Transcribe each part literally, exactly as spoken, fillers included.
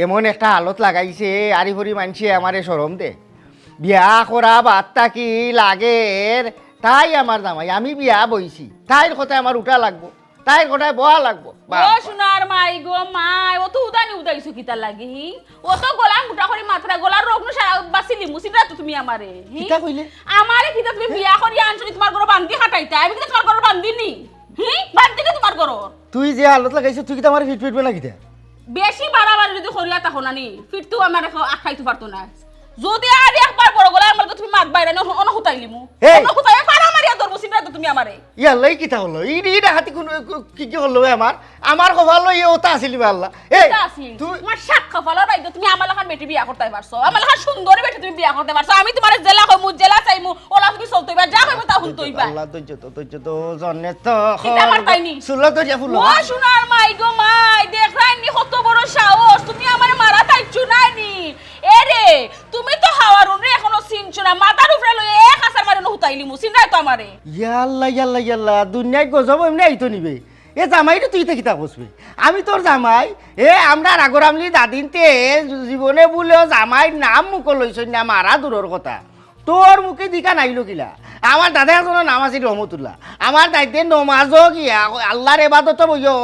এমন একটা হালত লাগাইছে, আরি ভরি মানষে আমারে শরম দে। বিয়া করা বাদ থাকি লাগের, তাই আমার জামাই, আমি বিয়া বইছি, তাইর কথায় আমার উঠা লাগবো, তাইর কথায় বওয়া লাগবো। ও সোনার মাই গো মাই, অত উদানি উদাইছো কিতা লাগি হি? অত গলা মোটা করি মাতরায়, গলার রগ নু সারা বাসি লিমু, চিনরায় তো তুমি আমারে, হি? কিতা কইলে? আমারে কিতা তুমি বিয়া করি আনছো নি তুমার ঘরো বান্দি খাটাইতায়? আমি কিতা তুমার ঘরর বান্দি নি? হি? বান্দি নি তুমার ঘরর? তুই যে হালত লাগাইছো, তুই কিতা আমারে ফিট ফিট না কিতা? বেশি বাড়াবাড়ি যদি করিয়া তা হনানি, ফিরতেও আমার এখন আটকাইতে পারতো না। যদি আর একবার বড় গলায় আমার তুমি মাত বাইরে না, অন হুতাই লিমু। এই! অন হুতাই পারা মারিয়া ধরবো, চিনরায় তো তুমি আমারে। ইয়াল্লা, ই কিতা হলো? ই, ই ডাকাতি কোন, কি, কি হলো বে আমার? আমার কপালো ই ওটা আছিল বে আল্লাহ। এই, কিতা আছিল? তুই তোমার সাত কপালো নাই তো, তুমি আমার লাখান বেটি বিয়া করতে পারছো, আমার লাখান সুন্দরী বেটি তুমি বিয়া করতে পারছো। আমি তোমারে জেলা কইমু, জেলা চাইমু, ওলা তুমি চলতে হইবা, যা কইমু তা হুনতে হইবা। আল্লাহ, ধৈর্য তো, ধৈর্য তো, জনে তো কিতা আমার তাই নি? সুলা তো যা ফুলো। ও সোনার মাই গো মাই, দেখরায় নি কত বড় সাহস, তুমি আমারে মারা তাইছো না নি? এ রে, তুমি তো হাওয়ার উনরে এখনো চিনছো না, মাথার উপরে লইয়া এক আছাড় মারি অনো হুতাই লিমু, চিনরায় তো আমারে। ইয়াল্লা, ইয়াল্লা, ইয়াল্লা, দুনিয়াত গজব এমনে আইতো নি বে। এ জামাইরে তুই ইতা কিতা কস বে? আমি তোর জামাই, এ আমরার আগর আমলি দাদিনতে জীবনে বুলেও জামাইর নাম মুখো লইছইন না, মারা দূরর কথা। তোর মুখে দিকা নাইলো কিলা? আমার দাদা একজনর নাম আছিল রহমতুল্লাহ। আমার দাদিয়ে নমাজো গিয়া, আল্লাহর এবাদতো বইয়া,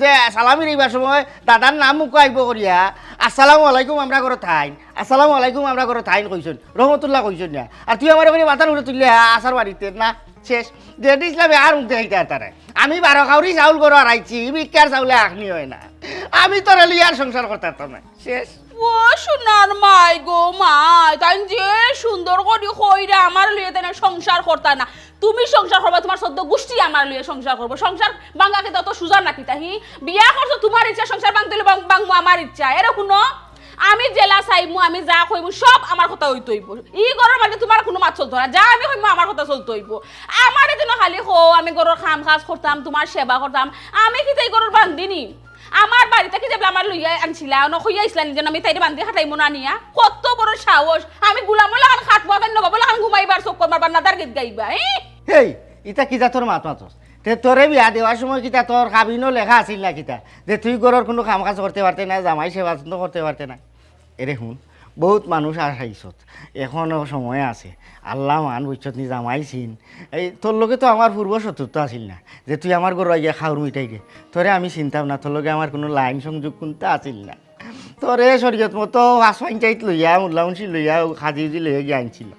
যে সালামি লইবার সময় দাদার নাম মুখো আইবো করিয়া, "আসসালামু আলাইকুম, আমরার ঘরো থাইন, আসসালামু আলাইকুম, আমরার ঘরো থাইন" কইছইন, রহমতুল্লাহ কইছইন না। আর তুই আমারে কইরে মাথার উপরে তুলিয়া আছাড় মারিতে না, শেষ। যে ইসলামে আর মুখ দেখাইতে আর তারে। আমি বারো কাউরি চাউল ঘরো হারাইছি, ভিক্ষার চাউলে আখনি হয় না। আমি তোরে লইয়া আর সংসার করতে পারতাম না। শেষ। ও সোনার মাই গো মাই, তাইন যে সুন্দর করি কইরা আমার লইয়া তাইন সংসার করতা না। তুমি সংসার করবা, তোমার চৌদ্দ গুষ্টি আমার লইয়া সংসার করবো। সংসার ভাঙ্গা কিতা অত সুজা নাকি তা হি? বিয়া করছো তোমার ইচ্ছা, সংসার ভাঙতে হইলে ভাং-, ভাঙমু আমার ইচ্ছা। এরে হুনো, আমি জেলা চাইমু, আমি যা কইমু সব আমার কথা অইতো অইবো। ই ঘরর মাঝে তোমার কুনু মাত চলতো না, যা আমি কইমু আমার কথা চলতো অইবো। আমারে যেন খালি কও, আমি ঘরর কাম কাজ করতাম, তোমার সেবা করতাম, আমি কিতা ই ঘরর বান্দি নি? আমার বাড়িত থাকি যেবলা আমারে লইয়া আনছিলা, অনো কইয়া আইছলা নি যেন আমি তাইরে বান্দি খাটাইমু না নিয়া? কত বড় সাহস! আমি গুলামর লাখান খাটমু, তাইন নবাবর লাখান ঘুমাইবা, চক্কর মারবা, নাদার গীত গাইবা, হি? হেই, ইতা কি জাতর মাত মাতস? তে তোরে বিয়া দেওয়ার সময় কিতা তোর কাবিনো লেখা আছিল না কিতা? যে তুই ঘরর কুনু কাম কাজ করতে পারতে না, জামাই সেবা যত্ন করতে পারতে না। এরে হুন, বউত মানুষ আশাইছত, এখনো সময় আছে। আল্লাহ মান বুঝছত নি জামাই চিন। এই তোর লগে তো আমার পূর্ব শত্রুতা আছিল না, যে তুই আমার ঘরো আইয়া খাউর মিটাইরে। তোরে আমি চিনতাম না, তোর লগে আমার কুনু লাইন সংযোগ কুন্তা আছিল না। তোরে শরীয়ত মতো পাঁচ পঞ্চায়েত লইয়া, মোল্লা মুন্সি লইয়া, কাজি উজি লইয়া গিয়া আনছিল।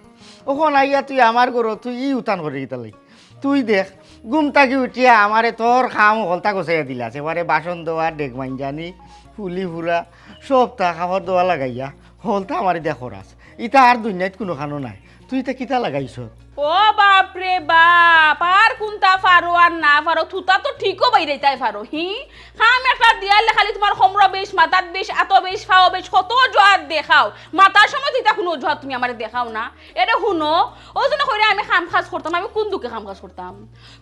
অখন আইয়া তুই আমার ঘরো, তুই ই উতান করি কিতার লাগি? তুই দেখ, ঘুম থাকি উঠিয়া আমারে তোর কাম হকলতা গছাইয়া দিলাস। এবারে বাসন ধোয়া, ডেগ মাইঞ্জানি, ফুলি ফুরা, সবতা কাপড় ধোয়া লাগাইয়া হকলতা আমারে দিয়া করাস। ইতা আর দুনিয়াত কুনুখানো নাই। তুই ইতা কিতা লাগাইছত? ও বাপ রে বাপ, আর কুনতা পারো আর না পারো, তুতা তো ঠিকও বাইরাইতায় পারো, হি? কাম একটা দিয়াইলে খালি তোমার কোমরো বিষ, মাথাত বিষ, আতো বিষ, পাও বিষ, কত অজুহাত দেখাও। মাতার সময় তো ইতা কুনু অজুহাত তুমি আমারে দেখাও না। এরে হুনো, অউ যেন কইরা আমি কাম কাজ করতাম, আমি কুন দুখে কাম কাজ করতাম?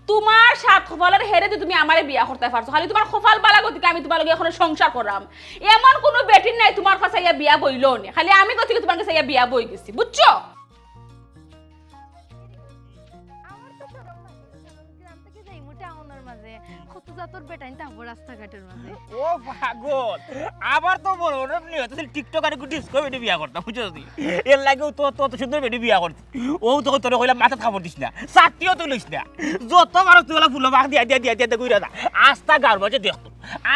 তোমার সাত কপালর হেরে দি তুমি আমারে বিয়া করতায় পারছো, খালি তোমার কপাল বালা গতিকে আমি তোমার লগে এখনো সংসার করাম। এমন কুনু বেটির নাই তোমার কাছে আইয়া বিয়া বইলো নে, খালি আমি গতিকে তোমার কাছে আইয়া বিয়া বই গেছি, বুঝছো? আমার তো শরম লাগে, গ্রাম থাকি যাইমু টাউনর মাঝে, কত জাতর বেটাইন থাকবো রাস্তাঘাটর মাঝে। ও পাগল, আমার তো মনে মনে নিয়ত আছিল TikTok আর একটু disco বেটি বিয়া করতাম, বুঝছস নি? এর লাগেউ তো, তো, তো সুন্দর বেটি বিয়া করছি। অউ তো তোরে কইলাম মাথাত কাপড় দিস না, ছাতিও তুই লইস না। যত পারস তুই অলা ফুলো বাঁক দিয়া, দিয়া, দিয়া, দিয়া, দিয়া ঘুরে যা। আস্তা গাউর মাঝে দেখতো,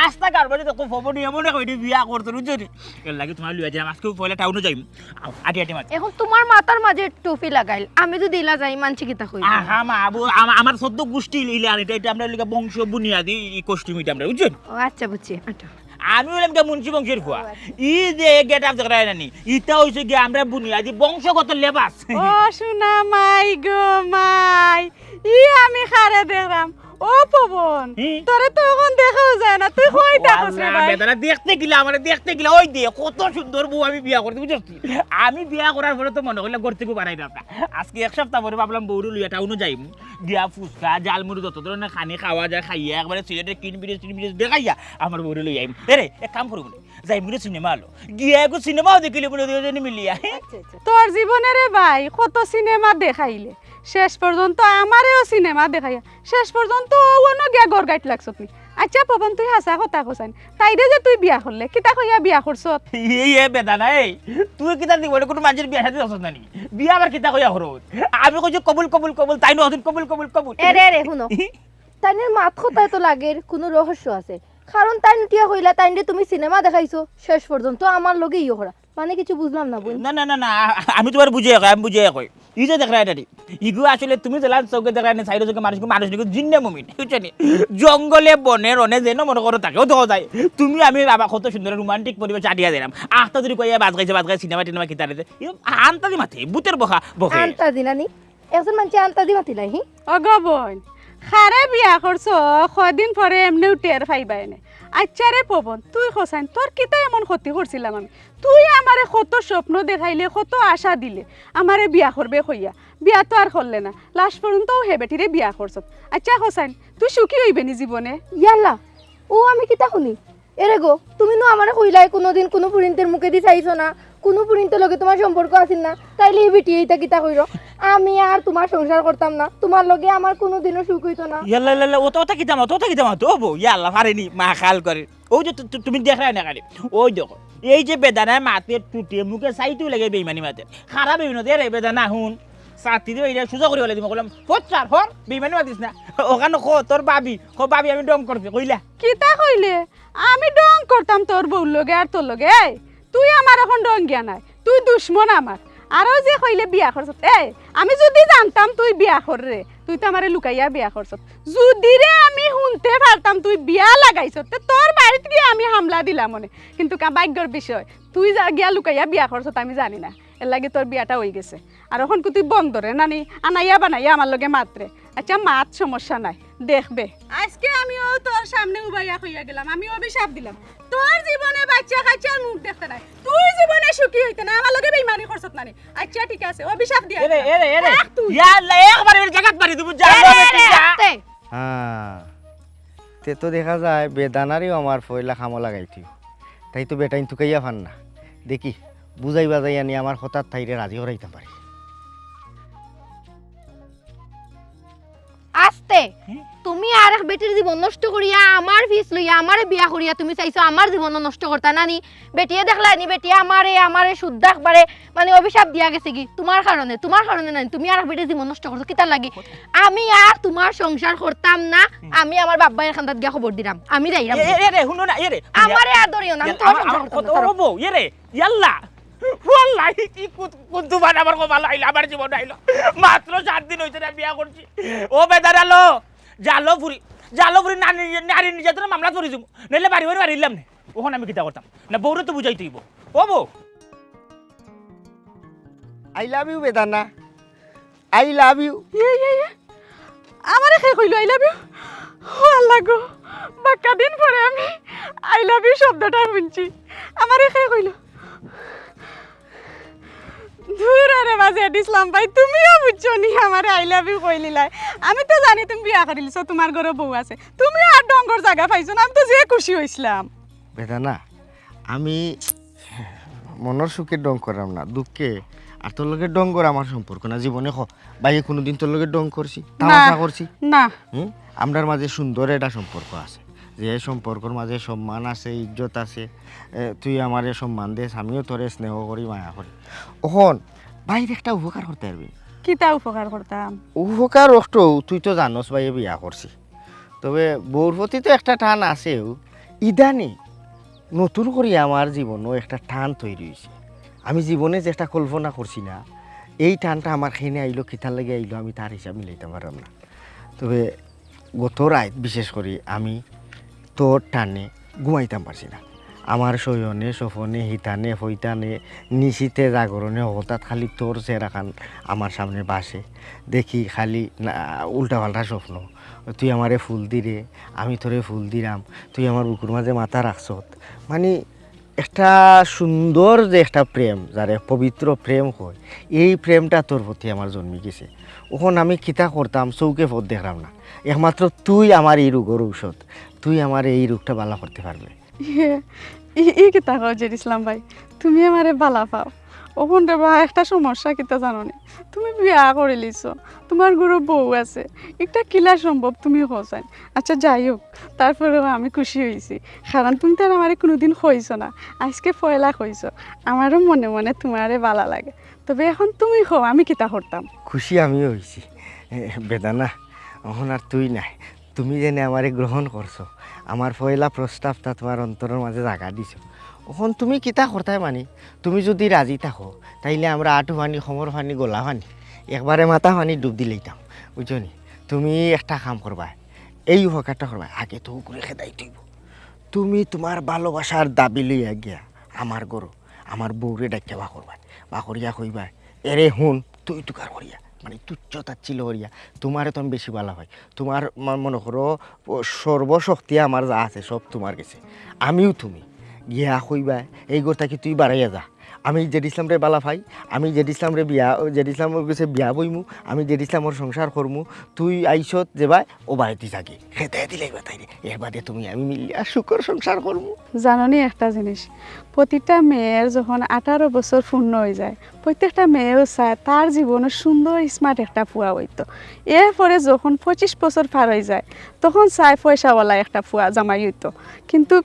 আস্তা গাউর মাঝে দেখতো, ফবনি এমন এক বেটি বিয়া করতো, বুঝছো নি? এর লাগি তোমার লইয়া যাইরাম, আজকে পয়লা টাউনো যাইমু। আও, আটি আটি মাত। এখন তোমার মাথার মাঝে টুপি লাগাইল, আমি যদি ইলা যাই, মানষে কিতা কইবো? আহা মা, আবু, আমা-, আমার চৌদ্দ গুষ্টি ইলা, ইলা, ইটা, ইটা আমরার লাগি বংশ বুনিয়াদি ই costume ইটা আমরার, বুঝছো নি? ও আচ্ছা, বুঝছি, আটো। আমি অইলাম গিয়া মুন্সি বংশর ফুয়া। ও আচ্ছা। ই যে getup দেখরায় না নি, ইটা অইছে গিয়া আমরার বুনিয়াদি বংশগত লেবাস। ও সোনা মাই গো মাই, ই আমি কারে দেখরাম? ও পবন, হি? তোরে তো অখন দেখাউ যায় না, তুই কই থাকস রে ভাই? বেটারা দেখতে কিলা, আমারে দেখতে কিলা, ওই দে, কত সুন্দর বউ আমি বিয়া করছি, বুঝছস নি? আমি বিয়া করার পরে তো মনে করিলাম ঘর থাকি বারাইরাম না। আজকে এক সপ্তাহ পরে ভাবলাম বউরে লইয়া টাউনো যাইমু, গিয়া ফুচকা, ঝালমুড়ি, যত ধরনের খানি খাওয়া যায় খাইয়া, একবারে সিলেটের কিন বিরিয়ানি, টিন বিরিয়ানি দেখাইয়া আমার বউরে লইয়া আইমু। এরে, এক কাম করমু নে, যাইমু নে সিনেমা হলো, গিয়া একটু সিনেমাও দেখিলিমু নে দুইজনে মিলিয়া। আচ্ছা, আচ্ছা। তোর জীবনে রে ভাই কত সিনেমা দেখাইলে, শেষ পর্যন্ত আমারেও সিনেমা দেখাইয়া শেষ পর্যন্ত অনো গিয়া ঘর গাইট লাগছত নি। আচ্ছা পবন, তুই হাছা কথা কছাইন, তাইরে যে তুই বিয়া করলে, কিতা কইয়া বিয়া করছত? এই এ বেদানা, এই তুই কিতা দিব, কুনু মানষর বিয়া শাদি দেখছস না নি? বিয়া আবার কিতা কইয়া করস? আমি কইছি কবুল, কবুল, কবুল, তাইন অখন কবুল, কবুল, কবুল। এরে, এরে, হুনো। তাইনর মাত কথায় তো লাগের কুনু রহস্য আছে, কারণ তাইন উঠিয়া কইলা তাইনরে তুমি সিনেমা দেখাইছো, শেষ পর্যন্ত আমার লগে ইয়ে করা, মানে কিছু বুঝলাম না বইন। না, না, না, না, আ-, আমি তুমারে বুঝাইয়া কই, আমি বুঝাইয়া কই। ই যে দেখরায় ইটা নি, ইগু আসলে তুমি যেলান চউখে দেখরায় নি, চাইরো চউখে মানুষ, মানুষ নি, জিন্নে মুমিন, বুঝছো নি? জঙ্গলে, বনে, রনে যেন মনো করো তাকেও দেখা যায়। তুমি আমি বাবা কত সুন্দর রোমান্টিক পরিবেশ আটিয়া দিলাম। আখতা যদি কইয়া বাজ খাইছে, বাজ খাইছে, সিনেমা টিনেমা কিতা রে, ই আন্তাজি মাতে, ভূতের বখা, বখে। আন্তাজি নানি? একজন মানষে আন্তাজি মাতিলাই, হি? ওগো বইন, কারে বিয়া করছো, কয়দিন পরে এমনেউ টের পাইবায় নে। আচ্ছা রে পবন, তুই কছাইন, তোর কিতা এমন ক্ষতি করছিলাম আমি? তুই আমারে কত স্বপ্ন দেখাইলে, কত আশা দিলে, আমারে বিয়া করবে কইয়া। বিয়া তো আর করলে না, লাস্ট পর্যন্তও হে বেটিরে বিয়া করছত। আচ্ছা কছাইন, তুই সুখী অইবে নি জীবনে? ইয়াল্লা, ও আমি কিতা হুনি? এরে গো, তুমি নু আমারে কইলায় কুনুদিন কুনু ফুরিন্তর মুখেদি চাইছো না, কুনু ফুরিন্তর লগে তুমার সম্পর্ক আছিল না, তাইলে ই বেটিয়ে ইতা কিতা কইরো? আমি আর তুমার সংসার করতাম না, তুমার লগে আমার কুনুদিনও সুখ অইতো না। ইয়াল্লা, ইয়াল্লা, অতা, অতা কিতা মাতো, অতা কিতা মাতো, ও বউ, ইয়াল্লা, পারেনি, মা খাল করে। ওই যে তু-, তু-, তুমি দেখরায় না খালি, ওই দেখো, এই যে বেদানায় মাতে টুটিয়ে মুখে চাইতেউ লাগে বেইমানি মাতে। খারাপ বেইমানি মাতে রে বেদানা, হুন। ছাতি দি বাইরে সুজা করি ফালাই দিমু, কইলাম, "ফোচ্চার, হর, বেইমানি মাতিস না।" অখান ক, তোর ভাবি, ক, "ভাবি, আমি ঢং করছি," কইলা। কিতা কইলে? আমি ঢং করতাম তোর বউর লগে আর তোর লগে? এই, তুই আমার অখন ঢংগিয়া নায়, তুই দুশমন আমার। আর ওই যে কইলে বিয়া করছত, এই, আমি যুদি জানতাম তুই বিয়া কররে, তুই তো আমারে লুকাইয়া বিয়া করছত। যুদি রে আমি হুনতে পারতাম তুই বিয়া লাগাইছত, তে তোর বাড়িত গিয়া আমি হামলা দিলাম অনে। কিন্তু কা-, ভাগ্যর বিষয়, তুই যা গিয়া লুকাইয়া বিয়া করছত আমি জানি না, এরলাগি তোর বিয়াটা অইগেছে। আর অখন কু তুই বন্দরে নানি, আনাইয়া বানাইয়া আমার লগে মাতরে। আচ্ছা মাত, সমস্যা নাই, দেখবে। আইজকে আমিও তোর সামনে উবাইয়া কইয়া গেলাম, আমি অভিশাপ দিলাম, তোর জীবনে বাইচ্চা কাইচ্চার মুখ দেখতে নায়, তুই জীবনে সুখী অইতে নায়, আমার লগে বেইমানি করছত নানি। আচ্ছা ঠিক আছে, অভিশাপ দিয়া এরে, গেলাম। এরে, এরে। রাখ তুই। ইয়া আল্লাহ, একবারে ওই জাগাত মারি দিমু, যা, এরে, লগে এরে, তুই যা। আস্তে। হ্যাঁ, তে তো দেখা যায় বেদানারেও আমার পয়লা কামো লাগাইতিও। তাই তো বেটাইন তুকাইয়া পার না। দেখি, বুঝাই বাজাই আনি আমার কথাত তাইরে রাজি করাইতাম পারি। আস্তে, হুম? তুমি আরেক বেটির জীবন নষ্ট করিয়া, আমার ফিস লইয়া, আমারে বিয়া করিয়া তুমি চাইছো আমার জীবনও নষ্ট করতা নানি? বেটিয়ে দেখলায়নি, বেটিয়ে আমারে, আমারে শুদ্ধা একবারে মানে অভিশাপ দিয়া গেছেগি তুমার কারণে, তুমার কারণে নানি, তুমি আরেক বেটির জীবন নষ্ট করছো, কিতার লাগি? আমি আর তুমার সংসার করতাম না, হুম। আমি আমার বাপ ভাইর কান্দাত গিয়া খবর দিরাম, আমি যাইরাম। এ, এ, এ রে, হুনো না, এ রে, আমারে আর ধরিও না, আমি এ, তুমার আমার, সংসার আমার, করতাম না, ও, ছাড়ো। ও বউ, এ রে, ইয়াল্লা, ওয়াল্লাহি, কি কুন, কুন তুফান আমার কপাল আইলো, আমার জীবন আইলো। মাত্র সাত দিন অইছে না বিয়া করছি। ও বেদারা লো, জালো ফুরি, জালো ফুরি নারী, নারী নির্যাতনের মামলা করি দিমু। নাইলে বাড়ি বাড়ি বাড়ি দিলাম নে। অখন আমি কিতা করতাম? না, বউরে তো বুঝাইতে অইবো। ও বউ। I love you, বেদানা। I love you। ইয়ে, ইয়ে, ইয়ে। আমারে কে কইলো I love you? ও আল্লাহ গো, বাক্কা দিন পরে আমি I love you শব্দটা হুনছি। আমারে কে কইলো? দূর আরে বাজে ইসলাম ভাই, তুমিও বুঝছো নি আমারে I love you কইলিলায়। আমি তো জানি তুমি বিয়া করিলিছো, তুমার ঘরো বউ আছে। তুমি আর ঢংগর জাগা পাইছো না, আমি তো যে খুশি অইছলাম। বেদানা, আমি মনর সুখে ঢং কররাম না, দুঃখে। আর তোর লগে ঢংগর আমার সম্পর্ক না, জীবনে ক, ভাইয়ে কুনুদিন তোর লগে ঢং করছি, না, তামাশা করছি? না। হুম? আমরার মাঝে সুন্দর একটা সম্পর্ক আছে, যে সম্পর্কর মাঝে সম্মান আছে, ইজ্জত আছে। এ, তুই আমারে সম্মান দেস, আমিও তোরে স্নেহ করি, মায়া করি। অখন ভাইর একটা উপকার করতে পারবি? কিতা উপকার করতাম? উপকার অষ্ট, তুই তো জানোস ভাইয়ে বিয়া করছি, তবে বউর প্রতি তো একটা টান আছেউ। ইদানি নতুন করি আমার জীবনও একটা টান তৈরি অইছে। আমি জীবনে যেটা কল্পনা করছি না, এই টানটা আমার খেনে আইলো, কিতার লাগি আইলো, আমি তার হিসাব মিলাইতাম পারলাম না। তবে গত রাইত বিশেষ করি আমি তোর টানে ঘুমাইতাম পারছি না। আমার শয়নে, স্বপনে, হিতানে, ফইতানে, নিশিতে, জাগরণে হঠাৎ খালি তোর চেহারাখান আমার সামনে ভাসে। দেখি খালি না, উল্টাপাল্টা স্বপ্ন। তুই আমারে ফুল দিরে, আমি তোরে ফুল দিরাম, তুই আমার বুকুর মাঝে মাথা রাখছত। মানে, একটা সুন্দর যে একটা প্রেম, যারে পবিত্র প্রেম কয়, এই প্রেমটা তোর প্রতি আমার জন্মি গেছে। অখন আমি কিতা করতাম, চউখে পথ দেখরাম না। একমাত্র তুই আমার এই রোগর ঔষধ, তুই আমার এই রোগটা ভালা করতে পারবে। ইয়ে, ই, ই কিতা কও জের ইসলাম ভাই? তুমি আমারে ভালা পাও। অখন রে বা, একটা সমস্যা কিতা জানো নি? তুমি বিয়া করিলিছো, তুমার ঘরো বউ আছে, ইটা কিলা সম্ভব তুমি কও চাইন? আচ্ছা, যাই হোক, তারপরেও আমি খুশি অইছি, কারণ তুমি তো আর আমারে কুনুদিন কইছো না, আইজকে পয়লা কইছো। আমারও মনে মনে তুমারে বালা লাগে। তবে অখন তুমি কও, আমি কিতা করতাম? খুশি আমিও অইছি। এ, বেদানা, অখন আর তুই নায়, তুমি যেনে আমারে গ্রহণ করছো, আমার পয়লা প্রস্তাবটা তুমার অন্তরর মাঝে জাগা দিছো। অখন তুমি কিতা করতায় মানি, তুমি যুদি রাজি থাকো, তাইলে আমরা আটু পানি, কোমর পানি, গলা পানি, একবারে মাথা পানি ডুব দিলাইতাম, বুঝছো নি? তুমি একটা কাম করবায়, এই উপকারটা করবায়, আগে তো অগুরে খেদাইতে অইবো। তুমি তুমার ভালোবাসার দাবি লইয়া গিয়া আমার ঘরো আমার বউরে ডাকিয়া বার করবায়, বার করিয়া কইবায়, "এরে হুন, তুই তুকার করিয়া, মানি তুচ্ছ তাচ্ছিল্য করিয়া, তুমারে তো আমি বেশি বালা পাই, তুমার মা-, মনো করো, ও, সর্বশক্তি আমার যা আছে সব তুমার গেছে, আমিও তুমি।" গিয়া কইবায়, "এই ঘর থাকি তুই বারাইয়া যা, আমি জেড ইসলামরে বালা পাই, আমি জেড ইসলামরে বিয়া, জেড ইসলামর গেছে বিয়া বইমু, আমি জেড ইসলামর সংসার করমু, তুই আইছত যেবায়, অবায় তুই যাগি।" খেদাইয়া দিলাইবায় তাইরে, এর বাদে তুমি আমি মিলিয়া সুখর সংসার করমু। জানো নি একটা জিনিস, প্রতিটা মেয়ের যখন আঠারো বছর পূর্ণ অইযায়, প্রত্যেকটা মেয়েও চায় তার জীবনো সুন্দর smart একটা পুয়া অইতো। এরপরে যখন পঁচিশ বছর পার অইযায়, তখন চায় পয়সাওয়ালা একটা পুয়া জামাই অইতো। কিন্তু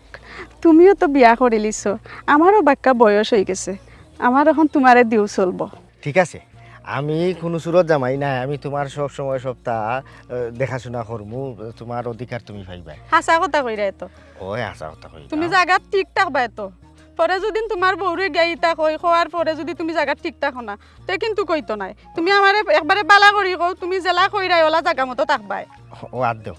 তুমিও তো বিয়া করিলিছো, আমারও বাক্কা বয়স অইগেছে, আমার অখন তুমারে দিও চলবো। ঠিক আছে, আমি কুনু সুরত জামাই নায়, আমি তুমার সব সময় সবতা, আহ, দেখাশুনা করমু, তুমার অধিকার তুমি পাইবায়। হাছা কথা কইরায় তো। অয়, হাছা কথা কইরাম। তুমি জাগাত ঠিক থাকবায় তো। পরে যুদি তুমার বউরে গিয়া ইতা কই, কওয়ার পরে যুদি তুমি জাগাত ঠিক থাকো না, তে কিন্তু কইতো নায়। তুমি আমারে একবারে বালা করি কও, তুমি যেলা কইরায় অলা জাগা মতো থাকবায়। ও, আত দেও।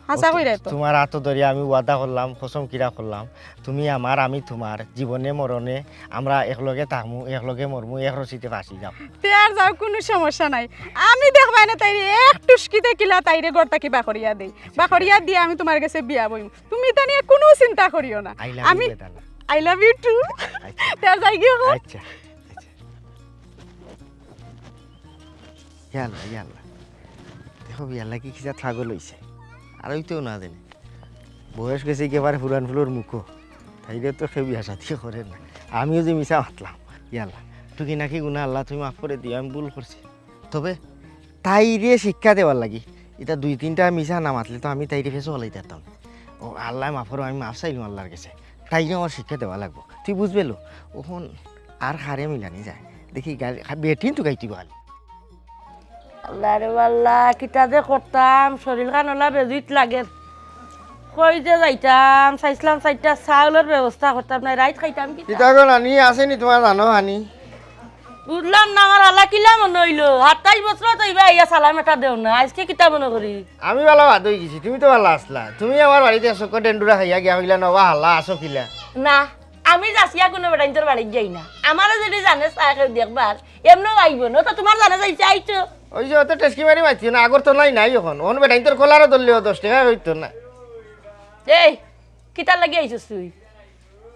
হাছা কইরায় তো। তুমার আতো ধরিয়া আমি ওয়াদা করলাম, কসম কিরা করলাম, তুমি আমার, আমি তুমার, জীবনে মরণে আমরা একলগে থাকমু, একলগে মরমু, এক রশিতে ফাঁসি যাও। তে আর যাও, কুনু সমস্যা নাই। আমি দেখবায় না তাইরে এক টুসকিতে কিলা তাইরে ঘর থাকি বার করিয়া দেই। বার করিয়া দিয়া আমি তুমার গেছে বিয়া বইমু। তুমি ইতা নিয়া কুনু চিন্তা করিও না। I love you, আমি বেদানা। I love you too। আচ্ছা। তে আর যাইগি অখন। আচ্ছা, আচ্ছা। ইয়া আল্লাহ, ইয়া আল্লাহ। দেখো, বিয়ার লাগি কিজাত পাগল অইছে। আর অইতেও না জানি। বয়স গেছে একেবারে পুরান ফুলর মুখো। তাইরে তো কেউ বিয়া শাদি করে না। আমিও যে মিছা মাতলাম। ইয়া আল্লাহ, টুকি নাকি গুনা আল্লাহ, তুমি মাফ করি দিও, আমি ভুল করছি। তবে তাইরে শিক্ষা দেওয়ার লাগি, ইতা দুই তিনটা মিছা না মাতলে তো আমি তাইরে ফেসো ফালাই দিতাম। ও আল্লাহ মাফ করো, আমি মাফ চাইলাম আল্লাহর গেছে। তাইরে আমার শিক্ষা দেওয়া লাগবো। তুই বুঝবে লো, অখন আর হারে মিলানি যায়। দেখি গালি, খা-, বেটিন তো গাইতে বল। আল্লাহ রে আল্লাহ, কিতা যে করতাম, শরীর খান অলা বেজুইত লাগের। কই যে যাইতাম, চাইছিলাম চাইরটা চাউলর ব্যবস্থা করতাম না, রাইত খাইতাম কিতা? কিতা গো নানি, আছে নি তুমার জানো হানি? বুঝলাম না, আমার আল্লাহ কিলা মনো অইলো? সাতাইশ বছর তো ইবা আইয়া সালাম এটা দেও না, আইজকে কিতা মনো করি? আমি বালা বাদ অইগেছি, তুমি তো বালা আছলা। তুমি আমার বাড়িত এক চক্কর ডেন্ডুরা খাইয়া গিয়া কইলা, "নবা হালা আছো কিলা?" না, আমি যাচিয়া কুনু বেটাইন্তর বাড়িত যাই না। আমারে যদি জানে চায় কেউ দেখবার, এমনেও আইবো না। তো তুমার জানে চাইছে আইছো। ওই যে অত টেসকি মারি মাতিও না, আগর তো নাই, নাই অখন। অখন বেটাইন্তর কলারও ধরলেও দশ টেকা অইতো না। এই, কিতার লাগি আইছস তুই?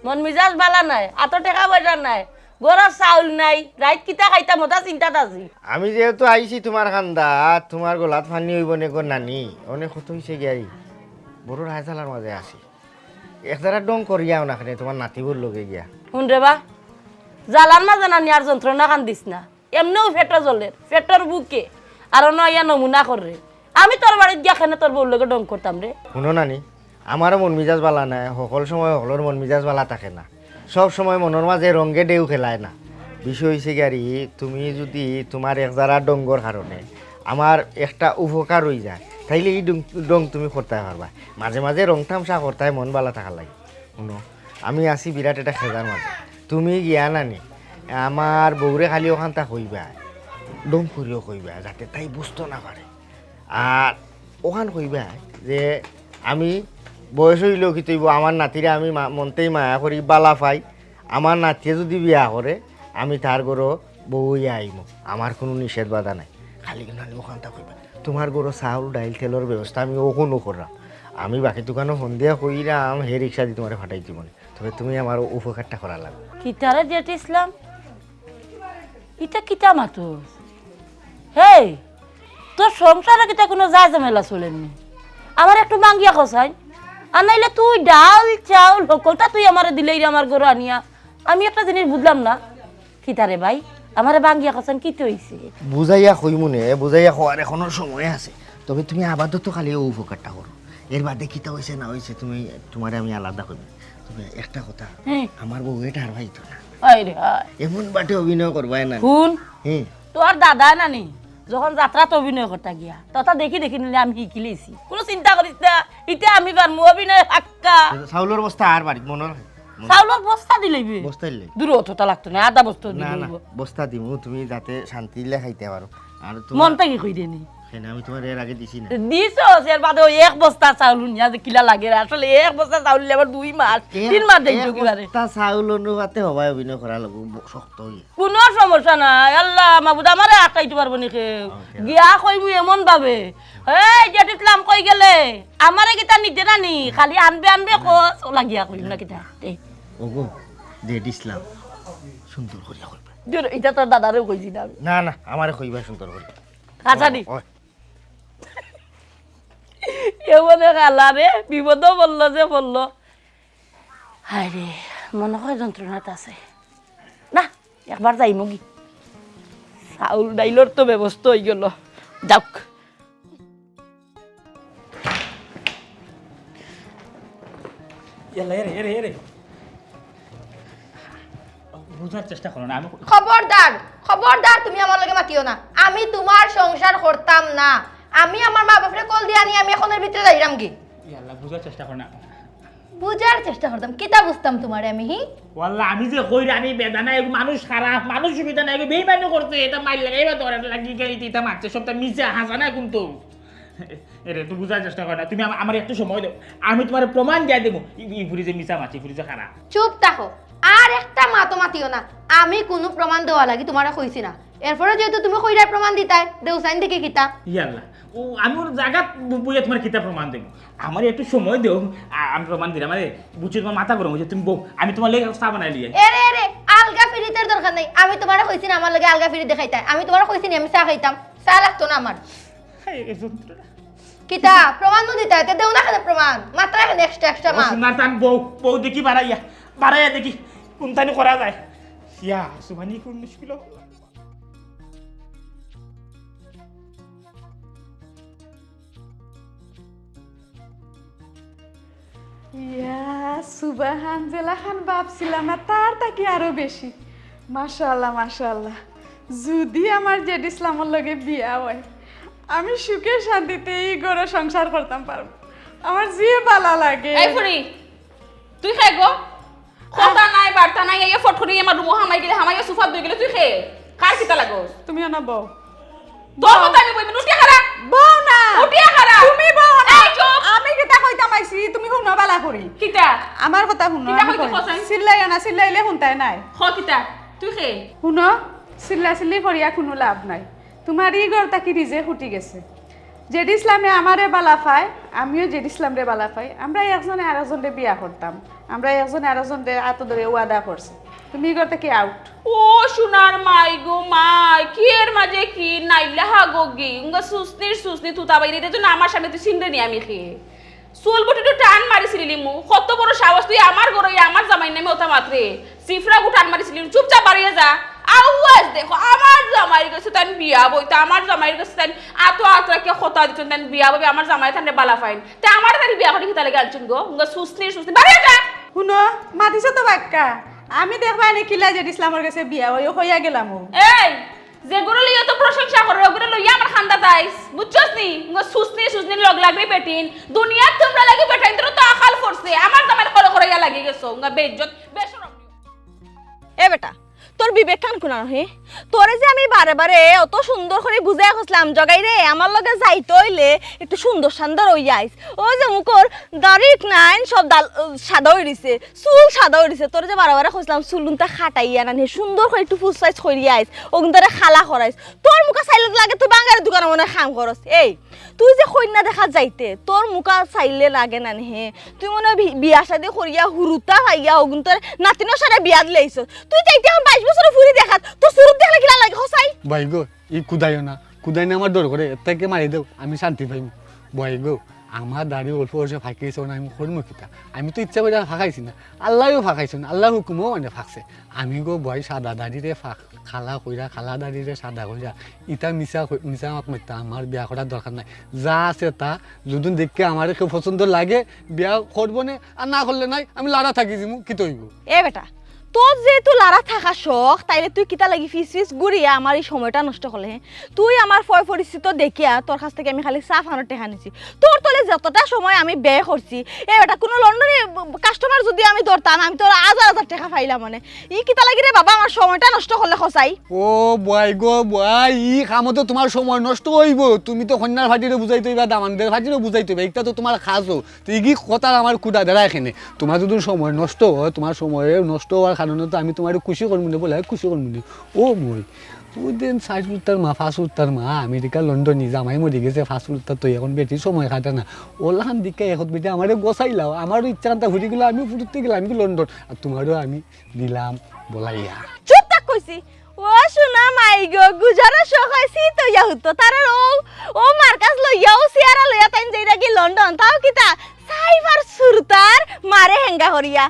মন মিজাজ বালা নাই, আতো টেকা পয়সা নাই, ঘরো চাউল নাই, রাইত কিতা খাইতাম অতা চিন্তাত আছি। আমি যেহেতু আইছি তুমার কান্দাত, তুমার গলাত পানি অইবো নে গো নানি, অনেক কত অইছে গিয়ারি, বড় রায়জালার মাঝে আছি। এক জারা ঢং করিয়াও না কেনে তুমার নাতিবর লগে গিয়া। হুন রে বা, জালার মাঝে নানি আর যন্ত্রণা কান্দিস না। এমনেও পেটো জ্বলের, পেটর ভুকে, আর অনো আইয়া নমুনা কররে। আমি তোর বাড়িত গিয়া কেনে তোর বউর লগে ঢং করতাম রে? হুনো নানি, আমারও মন মিজাজ বালা নায়, হকল সময় হকলর মন মিজাজ বালা থাকে না, সব সময় মনর মাঝে রঙ্গে ঢেউ খেলায় না। বিষয় অইছে গিয়ারি, তুমি যুদি তুমার এক জারা ঢংর কারণে আমার একটা উপকার অইযায়, তাইলে ই ঢং, ঢং তুমি করতায় পারবায়। মাঝে মাঝে রং তামশা করতায় মন বালা থাকার লাগি। হুনো, আমি আছি বিরাট একটা খেজার মাঝে। তুমি গিয়া নানি, আমার বউরে খালি অখানতা কইবায়, ঢং করিও কইবায়, যাতে তাই বুঝতো না পারে। আর অখান কইবায় যে আমি বয়স অইলেও কিতা অইবো, আমার নাতিরে আমি মা-, মনতেই মায়া করি, বালা পাই। আমার নাতিয়ে যুদি বিয়া করে, আমি তার ঘরো বউ অইয়া আইমু, আমার কুনু নিষেধ বাধা নাই। খালি নানি অখানতা কইবায়, তুমার ঘরো চাউল, ডাইল, তেলর ব্যবস্থা আমি অখনউ কররাম। আমি বাকি দোকানো ফোন দিয়া কইরাম, হে রিক্সা দি তুমারে ফাটাই দিবো নে। তবে তুমি আমার উপকারটা করা লাগবো। কিতারে জেঠিসলাম? ইতা কিতা মাতস? হেই, তোর সংসারো কিতা কুনু যায় ঝামেলা চলের নি? আমারে একটু মাগিয়া কছাইন। আর নাইলে তুই ডাল, চাউল, হকলতা তুই আমারে দিলেইরে আমার ঘরো আনিয়া। আমি একটা জিনিস বুঝলাম না। কিতা রে ভাই, আমারে ভাঙ্গিয়া কছাইন কিতা অইছে? বুঝাইয়া কইমু নে, বুঝাইয়া কওয়ার এখনো সময় আছে। তবে তুমি আপাতত খালি অউ উপকারটা করো। এর বাদে কিতা অইছে না অইছে তুমি, তুমারে আমি আলাদা কইমু। তবে একটা কথা, হ্যাঁ। আমার বউয়ে টের পাইতো না। হায় রে হায়। এমন বাটে অভিনয় করবায় না। হুন, হ্যাঁ। তোর দাদা নানি যখন যাত্রাত অভিনয় করতা গিয়া, তথা দেখি দেখি নিলে আমি শিকিলিছি। কুনু চিন্তা করিস না, ইতা আমি পারমু অভিনয় পাক্কা। চাউলর বস্তা আর বাড়িত মনো রাখে। চাউলর বস্তা দিলাইবে? বস্তা দিলে। দূর অতটা লাগতো না, আধা বস্তা না, দিলে না, অইবো। বস্তা দিমু, তুমি যাতে শান্তিলে খাইতে পারো। আর তোমার মনটা কি কই দেনি? কেন, আমি তুমারে এর আগে দিছি না? দিছস, এর বাদে ওই এক বস্তা চাউল হুনিয়া যে কিলা লাগে রে। আসলে এক বস্তা চাউল নিলে আবার দুই মাস, এক, তিন মাস যাইতো এক কিলা রে? বস্তা চাউল অনুপাতে হবায় অভিনয় করা লাগবো, ব-, শক্ত অইয়া। কুনু সমস্যা নাই, আল্লাহ মাবুদ আমারে আটকাইতে পারবো নি কেউ। ওকে। গিয়া কইমু এমন ভাবে, "এই জেড ইসলাম কই গেলে? আমারে কিতা নিতে নানি? খালি আনবে আনবে কস, অলা গিয়া কইমু না কিতা?" এই। ওগো, জেড ইসলাম, সুন্দর করিয়া কইবা। দূর, ইটা তোর দাদারেও কইছি না আমি। না, না, আমারে কইবা সুন্দর করি। আচ্ছা নি। ওই। এমনে খালা রে, বিপদও বললো যে বললো। হায় রে, মনে হয় যন্ত্রণাত আছে। না, একবার যাইমুগি। চাউল ডাইলর তো ব্যবস্থা অই গেল। যাউক। ইয়াল্লা, এরে, এরে, এরে। বুঝার চেষ্টা করো না, আমি খবরদার, খবরদার তুমি আমার লগে মাতিও না। আমি তুমার সংসার করতাম না। আমি আমার মা বাপরে কল দিয়া আনি আমি এখন এর ভিতরে যাইরাম গি। ইয়াল্লা, বুঝার চেষ্টা করো না। বুঝার চেষ্টা করতাম, কিতা বুঝতাম তুমারে আমি, হি? ওয়াল্লা, আমি যে কইরা আমি বেদনা, এগু মানুষ খারাপ, মানুষ সুবিধা নাই, এগু বেইমানি করছে, এটা মাইর লাগে, এবার ধরে লাগি গেলি, এটা মারছে, সবটা মিছা, হাসা না কিন্তু। এরে, একটু বুঝার চেষ্টা করো না। তুমি আমা-, আমারে একটু সময় দেও। আমি তুমারে প্রমাণ দিয়া দেবো। ই, ই ফুরি যে মিছা মাছি, ফুরি যে খারাপ। চুপ থাকো। আর একটা মাতো মাতিও না। আমি কুনু প্রমাণ দেওয়া লাগি তুমারে কইছি না। এরপরে যেহেতু তুমি কইরায় প্রমাণ দিতায়, দেও চাইন দেখি কিতা। ইয়াল্লা। ও, আমি ওর জাগাত বু-, বইয়া তুমারে কিতা প্রমাণ দেবো? আমারে একটু সময় দেও। আ-, আমি প্রমাণ দিলাম। আরে, বুঝছো তুমার মাথা গরম অইছে, তুমি বও। আমি তুমার লাগি চা বানাই লিয়াই। এরে, এরে, আলগা ফিরিতের দরকার নাই। আমি তুমারে কইছি না আমার লগে আলগা ফিরি দেখাইতায়। আমি তুমারে কইছি না আমি চা খাইতাম। চা লাগতো না আমার। হায় রে যন্ত্রণা। কিতা? প্রমাণ নু দিতা? এতে দেও না কেনে প্রমাণ? মাত্রা কেনে extra extra ও মাত? সোনার তান বউ, বউ দেখি বাড়াইয়া, বাড়াইয়া দেখি কোনতানি করা যায়। ইয়া, সুবহানি কোন মুশকিল। ইয়া, সুবহান, যেলাখান ভাবছিলাম না, তার থাকি আরো বেশি। মাশাআল্লাহ, মাশাআল্লাহ। যুদি আমার জেড ইসলামর লগে বিয়া অয়, আমি সুখে শান্তিতে ই ঘরো সংসার করতাম পারমু। আমার যে বালা লাগে। এই ফুরি, তুই কে গো? কথা নাই, বার্তা নাই, এই ফট করি আমার রুমো হামাই গেলে, হামাইয়া সুফাত বই গেলে, তুই কে? কার কিতা লাগস? তুমিও না বও। তোর কথা আমি বইমু, উঠিয়া খাড়া। বও না। উঠিয়া খাড়া। তুমি বও না। এই চুপ। আমি কিতা কইতাম আইছি, তুমি হুনো বালা করি। কিতা? আমার কথা হুনো, কিতা আমি কইতে কই। কছাইন? চিল্লাইও না, চিল্লাইলে হুনতায় নায়। হ কিতা? তুই কে? হুনো, চিল্লা চিল্লি করিয়া কুনু লাভ নাই। তুমার ই ঘর থাকি রিজেক উঠি গেছে। জেড ইসলামে আমারে বালা পায়, আমিও জেড ইসলামরে বালা পাই। আমরা একজনে আরেকজনরে বিয়া করতাম। আমরা একজনে আরেকজনরে আতো ধরে ওয়াদা করছি। তুমি ই ঘর থাকি out। ও সোনার মাই গো মাই, কি এর মাঝে কি নাইলা হাগো গি? উঙ্গা সুসনির সুসনি তুতা বাইরে, এর জন্য আমার সামনে তুই সিংড়ে নি আমি খেয়ে। চুল বুটি তো টান মারিছিলি মু, কত বড় সাহস তুই আমার ঘরে আমার জামাইর নামে ওটা মাতরে। সিফরা গু টান মারিছিলি, চুপচাপ বাড়িয়ে যা। আওয়াজ দেখো, আমার জামাইর গেছে তান বিয়া বইতা, আমার জামাইর গেছে তান আতো আতরা কে কথা দিছইন, তান বিয়া বইবে, আমার জামাই তানরে বালা পাইন। তে আমার তারি বিয়া করি কিতা লাগি আনছইন গো? উঙ্গা সুসনির সুসনি, বাড়িয়ে যা। হুনো, মাতিছো তো বাক্কা। আমি দেখবা এনে কিলা জেড ইসলামর গেছে বিয়া অই, অইয়া গেলাম ও। এই, যেগুরে লইয়া তো প্রশংসা করো, ওগুরে লইয়া আমার খান্দাত আইস, বুঝছস নি? উঙ্গা সুসনি, সুসনি লগ লাগবে বেটিন। দুনিয়াত তোমরা লাগি বেটাইন, তোর তো আকাল পড়ছে। আমার জামাইর খরো খরাইয়া লাগি গেছো, উঙ্গা বেইজ্জত, বেশরম। এ বেটা, তোর বিবেক কান কুনানো হে? তোরে যে আমি বারে বারে অত সুন্দর করি বুঝাই কইছলাম, জগাই রে, আমার লগে যাইতে অইলে একটু সুন্দর সান্দর অইয়া আইস। ও যে মুখর দাড়ি নাইন সব দাল-, সাদা অই রইছে। চুল সাদা অই রইছে, তোরে যে বারে বারে কইছলাম, চুল উনতা কাটাইয়া না নে, সুন্দর করি একটু ফুসফাইস করিয়া আইস, অগুন্তরে কালা করাইস। তোর মুখা চাইলে তো লাগে তুই বাঙালি দোকানো মনে হয় কাম করস। এই, তুই যে কইন্যা দেখাত যাইতে, তোর মুখা চাইলে লাগে না নে, তুই মনে হয় বি-, বিয়া শাদি করিয়া হুরুতা পাইয়া অগুন্তর নাতিনর সাথে বিয়া দিলে আইছস। তুই তো ইতা এখন বাইশ বছরর ফুরি দেখাত, তোর চুরুত দেখলে কিলা লাগে, কছাইন? ভাই গো, ই কুদাইও না, কুদাইনে আমার ডর করে, এর থাকি মারি দেও, আমি শান্তি পাইমু। ভাই গো, আমার দাড়ি অল্প বয়সে ফাঁকি গেছে, অখন আমি করমু কিতা? আমি তো ইচ্ছা করিয়া ফাঁকাইছি না, আল্লায়ও ফাঁকাইছইন, আল্লার হুকুমও মানে ফাঁকছে। আমি গো বয় সাদা দাড়িরে ফাঁক-, কালা কইরা, কালা দাড়িরে সাদা কইরা, ইতা মিছা কই-, মিছা মাত মাততা, আমার বিয়া করার দরকার নাই। যা আছে তা, যুদি দেখি আমারে কেউ পছন্দ লাগে, বিয়া করবো নে, আর না করলে নাই, আমি লাড়া থাকি যিমু, কিতা অইবো? এ বেটা, তোর যেহেতু লাড়া থাকা শখ, তাইলে তুই কিতা লাগি ফিস ফিস ঘুরিয়া আমার এই সময়টা নষ্ট করলে, হে? তুই আমার ফয় পরিস্থিতি দেখিয়া তোর কাছ থাকি আমি খালি চা ফানোর টেকা নিছি। তোর তলে যতটা সময় আমি ব্যয় করছি, এ বেটা, কুনু লন্ডনি কাস্টমার যুদি আমি ধরতাম, আমি তোর হাজার হাজার টেকা পাইলাম মানে। ই কিতা লাগি রে বাবা আমার সময়টা নষ্ট করলে খসাই? ও বয় গো বয়, ই কামো তো তুমার সময় নষ্ট অইবো। তুমি তো কইন্যার ফাটিরে বুঝাইতে অইবা, দামান্দর ফাটিরে বুঝাইতে অইবা, ইটা তো তুমার কাজও। তো ইগি কথা আমার কুটা দেরায় কেনে। তুমার যুদি সময় নষ্ট অয়, তুমার সময় নষ্ট অওয়ার কারণে তো আমি তুমারে খুশি করমু নে, বলে খুশি করমু নে। ও মই, ও দিন চাইর ফুটতার মা, পাঁচ ফুটতার মা, আমেরিকা, লন্ডনি, জামাই মরি গেছে, পাঁচ ফুটতার তো অখন বেটির সময় কাটে না। অলাখান দিকে এখন বেটি আমারে গছাইলাও, আমারও ইচ্ছা আনতা ঘুরি গেল, আমিও ফুটতে গেলাম, আমি কি লন্ডন, আর তুমারও আমি দিলাম বলাইয়া। চুপ থাক কইছি। ও সোনা মাই গো, গুজারা শখ অইছি তো ইয়া হুতো। তারার ও, ও মার্কাস লইয়া, ও সিয়ারা লইয়া তাইন যাইরা গি লন্ডন। তাও কিতা? সাইফার সুরতার মারে হেঙ্গা করিয়া।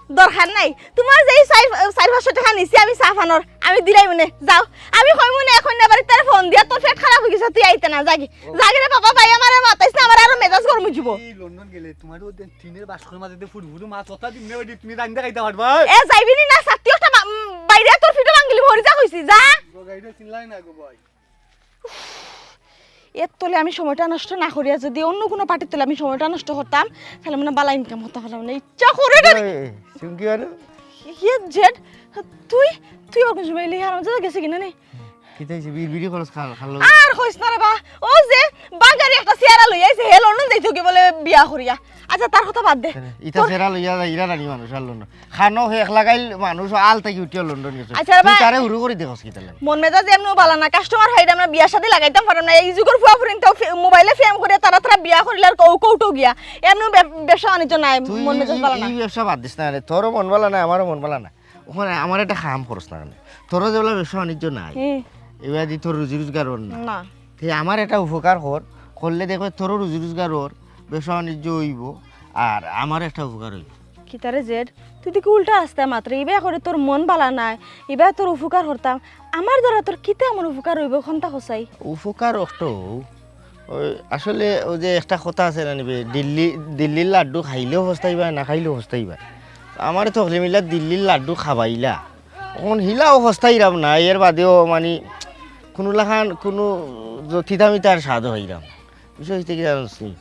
দরকার নাই। তুমার যেই চাইর, চাইর পাঁচশো টেকা নিছি আমি চা ফানোর, আমি দিলাইমু নে, যাও। আমি কইমু নে এখন না বাড়িত তারে ফোন দিয়া, তোর পেট খারাপ অই গেছে, তুই আইতে না, যাগি। যাগি রে বাবা, ভাই আমারে মাতাইস না, আমার আরো মেজাজ গরম অই যিবো। এই লন্ডন গেলে তুমার ও টিনের বাস্কর মাঝে ফুরফুরু মাছ অতা দিমু নে, ওই তুমি রান্দা খাইতা পারবা। এ যাইবি নি না, সাত্তি একটা মা-, উম, বাইরে তোর ফিটো ভাঙ্গিলি মরি যা কইছি, যা। গাইডে চিনলাই না গো ভাই। এর তলে আমি সময়টা নষ্ট না করিয়া যুদি অন্য কুনু পার্টির তলে আমি সময়টা নষ্ট করতাম, তাইলে মানে বালা ইনকাম করতাম পারলাম না। ইচ্ছা করে না। এ, এ, চুমকি বানু? ইয়ে জেড, তুই, তুই ওর কিছু বাইলি হারাম জাদা গেছে কিনা নি? কিতা অইছে? বিড়বিড়ি খরচ খাল, খাল। আর কইস না রে বা, ও যে বাগারি একটা সিয়ারা লই আইছে, হে লন্ডন যাইতো কি বলে বিয়া করিয়া। আচ্ছা, তার কথা বাদ দে। ইতা তোর সেরা লইয়া যায়, ইরা রানী মানুষ আর লন্ডন। খানো হে এক লাগাইল মানুষ আল থাকি উঠিয়া লন্ডন গেছে। আচ্ছা রে তুই বা, তারে হুরু করি দেখস কিতা লাগে? মন মেজাজ এমনেও বালা না, কাস্টমার হাইরে আমরা বিয়া শাদি লাগাইতাম পারতাম না। এই যুগর ফুয়া ফুরিন তো ফে-, মোবাইলে ফেম করে তারা তারা বিয়া করিলে আর কৌ কৌটো গিয়া। এমনেও ব্যব-, ব্যবসা বাণিজ্য নাই, তুই মন মেজাজ ই, বালা না। ই ব্যবসা বাদ দিস না রে, তোরও মন বালা না, আমারও মন বালা না। ওখানে আমার একটা কাম করস না কেনে? তোরও যেবলা ব্যবসা বাণিজ্য নাই, হুম। এবার দি তোর রুজি রোজগার অর না। না। তে আমার একটা উপকার কর, করলে দেখবে তোরও রুজি রোজগার অর, ব্যবসা বাণিজ্য অইবো, আর আমার একটা উপকার অইবো। কিতারে জেড, তুই দেখি উল্টা আস্তা মাতরে, ইবা করে তোর মন বালা নাই, ইবা তোর উপকার করতাম, আমার দ্বারা তোর কিতা এমন উপকার অইবো, কন্তা কছাই? উপকার অত ওই আসলে ওই যে একটা কথা আছে না নিবে, দিল্লি, দিল্লির লাড্ডু খাইলেও পস্তাইবা, না খাইলেও পস্তাইবা। আমারে তো হকলে মিলা দিল্লির লাড্ডু খাবাইলা, অখন হিলাও পস্তাইরাম না, এর বাদেও মানে কুনু লাখান কুনু জ-, তিতা মিতার স্বাদ হইরাম। বিষয় হইতে কি জানোস নি?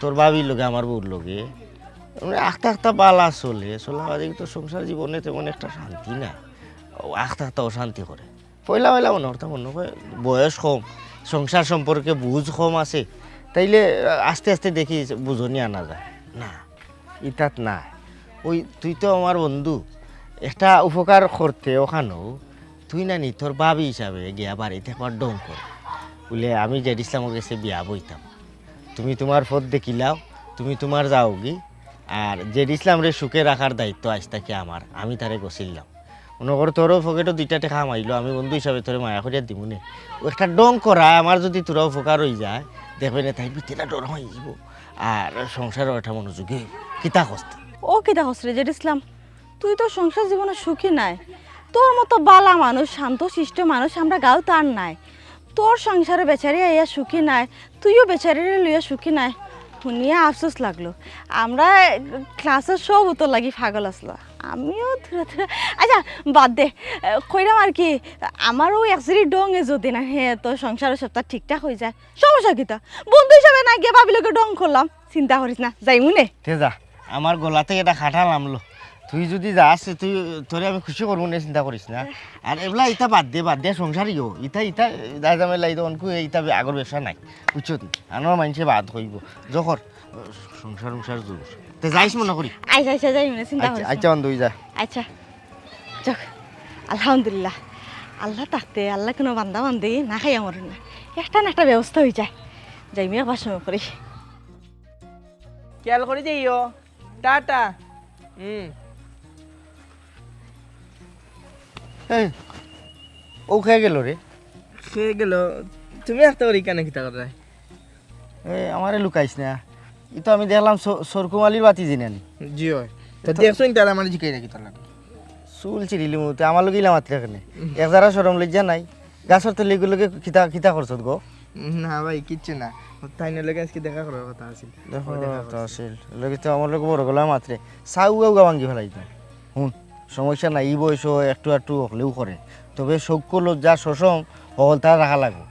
তোর ভাবির লগে আমার বউর লগে মানে আখতা আখতা বালা চলে, চলা বাদে তো সংসার জীবনে তেমন একটা শান্তি না, ও আখতা আখতা অশান্তি করে। পয়লা পয়লা মনে করতাম, মনে হয় বয়স কম, সংসার সম্পর্কে বুঝ কম আছে, তাইলে আস্তে আস্তে দেখি বুঝনি আনা যায়। না, ইতাত না। ওই তুই তো আমার বন্ধু, একটা উপকার করতে ওখানো, তুই না নি তোর ভাবি হিসাবে গিয়া বাড়িত একবার ঢং কর, বুলে, "আমি জেড ইসলামর গেছে বিয়া বইতাম, তুমি তুমার পথ দেখিলাও, তুমি তুমার যাওগি, আর জেড ইসলামরে সুখে রাখার দায়িত্ব আইজ থাকি আমার, আমি তারে গছিলাম।" মনে কর, তোরও পকেটো দুইটা টেকা কামাইলো, আমি বন্ধু হিসাবে তোরে মায়া করিয়া দিমু নে। ও একটা ঢং করা, আমার যদি তোরা উপকার হই যায়, দেখবে না, তাই ভিতরে ডর হয়ে যাব। আর সংসারও একটা মনোযোগী, কিতা কষ্ট। ও কিতা কষ্ট রে জেড ইসলাম, তুই তো সংসার জীবনে সুখী নাই। তোর মতো বালা মানুষ, শান্ত শিষ্ট মানুষ আমরা গাঁও তার নাই। তোর সংসারে বেচারি আইয়া সুখী নাই, তুইও বেচারিরে লইয়া সুখী নাই। শুনিয়া আফসোস লাগলো। আমরা ক্লাসের সব উত্তর লাগি পাগল আসলো। আমিও থুড়া থুড়া, আচ্ছা, বাদ দে। এ, কইরাম আর কি, আমারও এক জিরি ঢঙে যদি না, হে, তোর সংসারে সবটা ঠিকঠাক হয়ে যায়, সমস্যা কিতা? বন্ধু হিসাবে না গিয়ে ভাবির লগে ঢং করলাম, চিন্তা করিস না, যাইমু নে। তে যা, আমার গলাতে এটা খাটা লামলো। তুই যদি যাস, তুই, তোরে আমি খুশি করবো নে, চিন্তা করিস না। আর এবলা ইতা বাদ দে, বাদ দে, সংসারই হো। ইতা, ইতা, যা ঝামেলা, ইতা অনকু, ইতা বে-, আগর ব্যবসা নাই। বুঝছো তুই? আনোর মাইনষে বাদ হইব। যখন সংসার, সংসার জোর। তে যাইস মনে করি। আচ্ছা, আচ্ছা, যাইমু নে, চিন্তা আচ্ছা, করিস না। আচ্ছা, বন্ধু, যা। আচ্ছা। যাক, আলহামদুলিল্লাহ। আল্লাহ থাকতে, আল্লাহ কোনো বান্দা বান্দি না খাইয়া মরে না। একটা না একটা ব্যবস্থা হয়ে যায়। যাইমু একবার সময় করি। খেয়াল করে যাইও। টাটা। হুম। এই, ও খেয়ে গেল রে। খেয়ে গেল? তুমি একটা করে কেন কিতা কররায়? এ, আমারে লুকাইস না। ই তো আমি দেখলাম স-, সরকুম আলীর বাতি জিনানি। জি অয়। তা দেখছো নি তারা আমারে জিকাইরা কিতার লাগি? চুল ছিড়িলিমু, তে আমার লগে ইলা মাতরে কেনে? এক জারা শরম লজ্জা নাই? গাছর তলে ইগুর লগে কিতা, কিতা করছত গো? না ভাই, কিচ্ছু না। তাইনর লগে আইজকে দেখা করার কথা আছিল। দেখা করার কথা আছিল। লগে তো আমার লগে বড় গলা মাতরে। চাউ গাউ গা ভাঙ্গি ফালাইতাম। হুন, সমস্যা নাই, ই বয়সো একটু একটু হকলেউ করে। তবে সৌক্য লজ্জা শরম হকলতা রাখা লাগবো।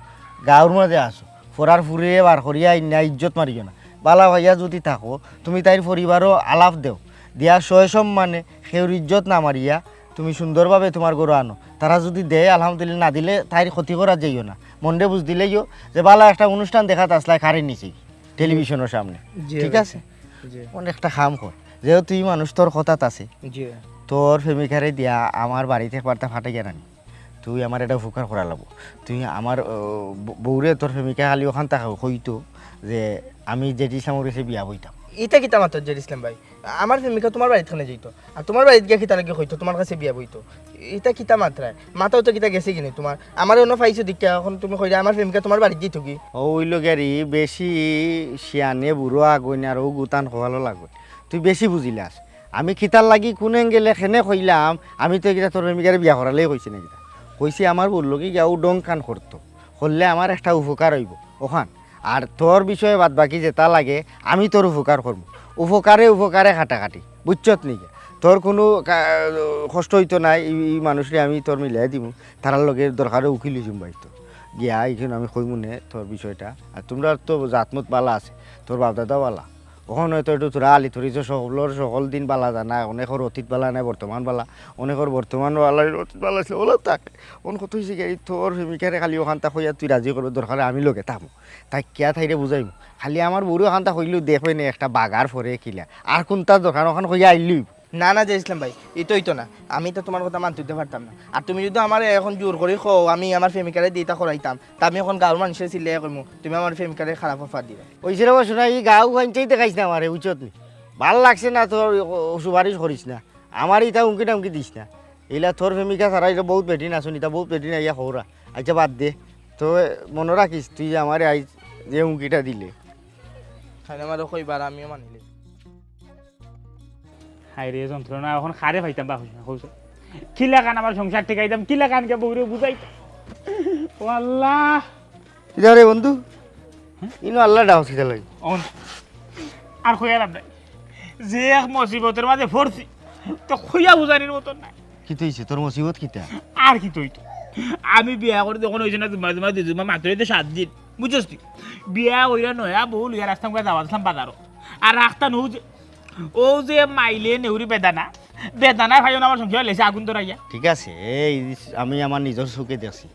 গাউর মাঝে আছো, ফরার ফুরে বার করিয়া আইন্না ইজ্জত মারিও না। বালা পাইয়া যুদি থাকো, তুমি তাইর পরিবারো আলাপ দেও, দিয়া সয় সম্মানে কেউর ইজ্জত না মারিয়া তুমি সুন্দরভাবে তুমার ঘরো আনো। তারা যুদি দেয় আলহামদুলিল্লাহ, না দিলে তাইর ক্ষতি করাত যাইও না। মনরে বুঝ দিলাইও যে বালা একটা অনুষ্ঠান দেখাত আছলায় কারের নিচে, টেলিভিশনর সামনে, জি ঠিক ভাই। আছে? জি। অনেক একটা কাম কর, যেহেতু ই মানুষ তোর কথাত আছে, জি। তোর প্রেমিকারে দিয়া আমার বাড়িত একবারতা ফাটাইয়া আনি। তুই আমার একটা উপকার করা লাগবো। তুই আমার, আহ, ব-, বউরে তোর প্রেমিকা খালি অখানতা কইতো যে আমি জেড ইসলামর গেছে বিয়া বইতাম। ইতা কিতা মাতরা জেড ইসলাম ভাই? আমার প্রেমিকা তুমার বাড়িত কেনে যাইতো? আর তুমার বাড়িত গিয়া কিতার লাগি কইতো তুমার গেছে বিয়া বইতো? ইতা কিতা মাতরায়? মাথাও তো কিতা গেছে কিনি তুমার? আমারে অনো পাইছো দেখিয়া অখন তুমি কইরায় আমার প্রেমিকা তুমার বাড়িত যাইতো গি? ও অইলো গেরি বেশি শিয়ানে বুড়ো আগইন আর ও গুতান খোয়ালো লাগইন। তুই বেশি বুঝিলাস। আমি কিতার লাগি কুন অ্যাঙ্গেলে কেনে কইলাম, আমি তো কিতা তোর প্রেমিকারে বিয়া করার লাগি কইছি না কিতা? কইছি আমার বউর লগে গিয়া ও ঢং কান করতো, করলে আমার একটা উপকার অইবো অখান। আর তোর বিষয়ে বাদ বাকি যেতা লাগে আমি তোর উপকার করমু। উপকারে উপকারে কাটাকাটি, বুঝছত নি? তোর কুনু কা-, কষ্ট অইতো নায়, ই, ই মানুষরে আমি তোর মিলাই দিমু, তারার লগে দরকারে উকিল অইযিমু বাইতো। গিয়া ইখান আমি কইমু নে তোর বিষয়টা। আর তুমরার তো জাতমত বালা আছে, তোর বাপ দাদাও বালা। অখন হয়তো একটু তোরা আলি থরিছ, সকলর সকল দিন বালা জানা, অনেকর অতীত বালা নায়, বর্তমান বালা, অনেকর বর্তমান বালা, অতীত বালা আছিল, ওলা থাক। অখন কত অইছে কি, এই তোর প্রেমিকারে খালি অখানতা কইয়া তুই রাজি করবে, দরকারে আমি লগে থাকমু। তাই কিয়া তাইরে বুঝাইমু। খালি আমার বউরে অখানতা কইলেউ দেখবে নে একটা বাগার পরে কিলা। আর কুনতা দরকার অখান কইয়া আইলেউ। না, না, জেড ইসলাম ভাই, ইতা অইতো না। আমি তো তুমার কথা মানতে পারতাম না। আর তুমি যুদি আমারে অখন জোর করি কও, আমি আমার প্রেমিকারে দি ইতা করাইতাম, তা আমি অখন গাউর মানষে চিল্লাইয়া কইমু, তুমি আমার প্রেমিকারে খারাপ অফার দিরায়। অইছে রে বা, হুনা, ই গাউ খানতেই দেখাইছ না আমারে, বুঝছত নি? ভালা লাগছে না তোর, ও, সুপারিশ করিছ না। আমারে ইতা হুমকি টামকি দিছ না। ইলা তোর প্রেমিকা ছাড়া ইলা বউত বেটিন আছইন, ইতা বউত বেটিন আইয়া কওরা। আইচ্ছা, বাদ দে। তো মনো রাখিস, তুই আমারে আইজ যে হুমকিটা দিলে। খালি আমারে কইবার, আমিও মানিলে। হায় রে যন্ত্রণা, অখন কারে পাইতাম বা কইছ না, কইছ। কিলাখান আমার সংসার টিকাইতাম, কিলাখান গিয়া বউরে বুঝাইতাম। ও আল্লাহ। ইলা রে বন্ধু, ইনো আল্লাহ ডাকস কিতার লাগি? অন। আর কইয়া লাভ নাই। যে এক মুসিবতর মাঝে পড়ছি, তো কইয়া বুঝানির মতন নাই। কিতা অইছে? তোর মুসিবত কিতা? আর কিতা অইতো? আমি বিয়া করি যখন অইছে না, জুমা জুমা দুই জুমা মাত্রই তো সাত দিন। বুঝছস তুই? বিয়া কইরা নয়া বউ লইয়া রাস্তা মুখে যাওয়াত আছলাম বাজারো। আর রাস্তা নু যে, ও যে মাইলে নেউরি বেদানা, বেদানায় ভাই আমার সংসার লেছে আগুন ধরাইয়া। ঠিক আছে, এই আমি আমার নিজর চউখে দেখছি।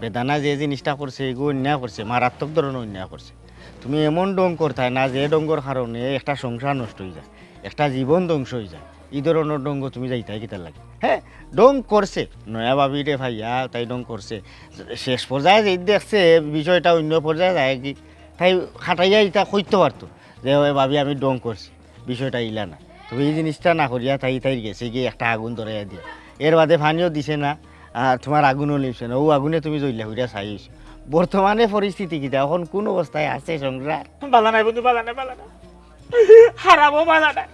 বেদানা যে জিনিসটা করছে, এগু অন্যায় করছে, মারাত্মক ধরনর অন্যায় করছে। তুমি এমন ঢং করতায় না, যে ঢংর কারণে একটা সংসার নষ্ট অইযায়, একটা জীবন ধ্বংস অইযায়। ই ধরনর ঢংগো তুমি যাইতায় কিতার লাগি? হ্যাঁ, ঢং করছে, নয়া ভাবিরে পাইয়া তাই ঢং করছে। শেষ পর্যায়ে যে দেখছে বিষয়টা অইন্য পর্যায়ে যায় কি, তাই খাটাইয়া ইতা কইতো পারতো যে, "ওই ভাবি, আমি ঢং করছি, বিষয়টা ইলা না।" তবে ই জিনিসটা না করিয়া তাই, তাইর গেছে গিয়া একটা আগুন ধরাইয়া দিয়া, এর বাদে পানিও দিছে না, আর তুমার আগুনও নিভছে না, অউ আগুনে তুমি জ্বলিয়া পুড়িয়া ছাই অইছো। বর্তমানে পরিস্থিতি কিতা? অখন কুন অবস্থায় আছে সংসার? বালা নাই বন্ধু, বালা নাই, বালা নাই। খারাপও বালা নাই।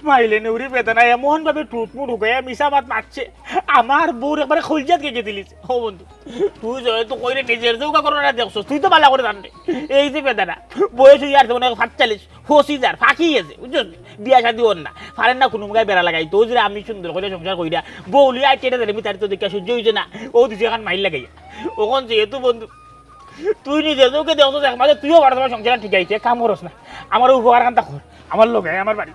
মাইলে নেউরি বেদানায় এমন ভাবে টুটমুট হুকাইয়া মিছা মাত মাতছে। আমার বউর একবারে কইলজাত গেগে দিলিছে। ও বন্ধু, তুই যেহেতু কইরে নিজর চউখে করোনা দেখছস, তুই তো বালা করি জানরে। এই যে বেদানা, বয়স অইয়া আর মনে অয় পাঁচচল্লিশ, পঁচিশ আর ফাঁকি গেছে, বুঝছস? বিয়া শাদি অর না, পারের না কুনু মুখায় বেড়া লাগাইতো। অউ যে আমি সুন্দর করি সংসার করিয়া, বউ লইয়া আইতে আইতে তারে মিতারে তো দেখিয়া সহ্য অইছে না, অউ দিছে এখান মাইর লাগাইয়া। অখন যেহেতু বন্ধু, তুই নিজর চউখে দেখছস, একমাত্র তুইও পারস আমার সংসার টিকাইতে, কাম করস না। আমার উপকার খানতা কর, আমার লগে আয়, আমার বাড়ি।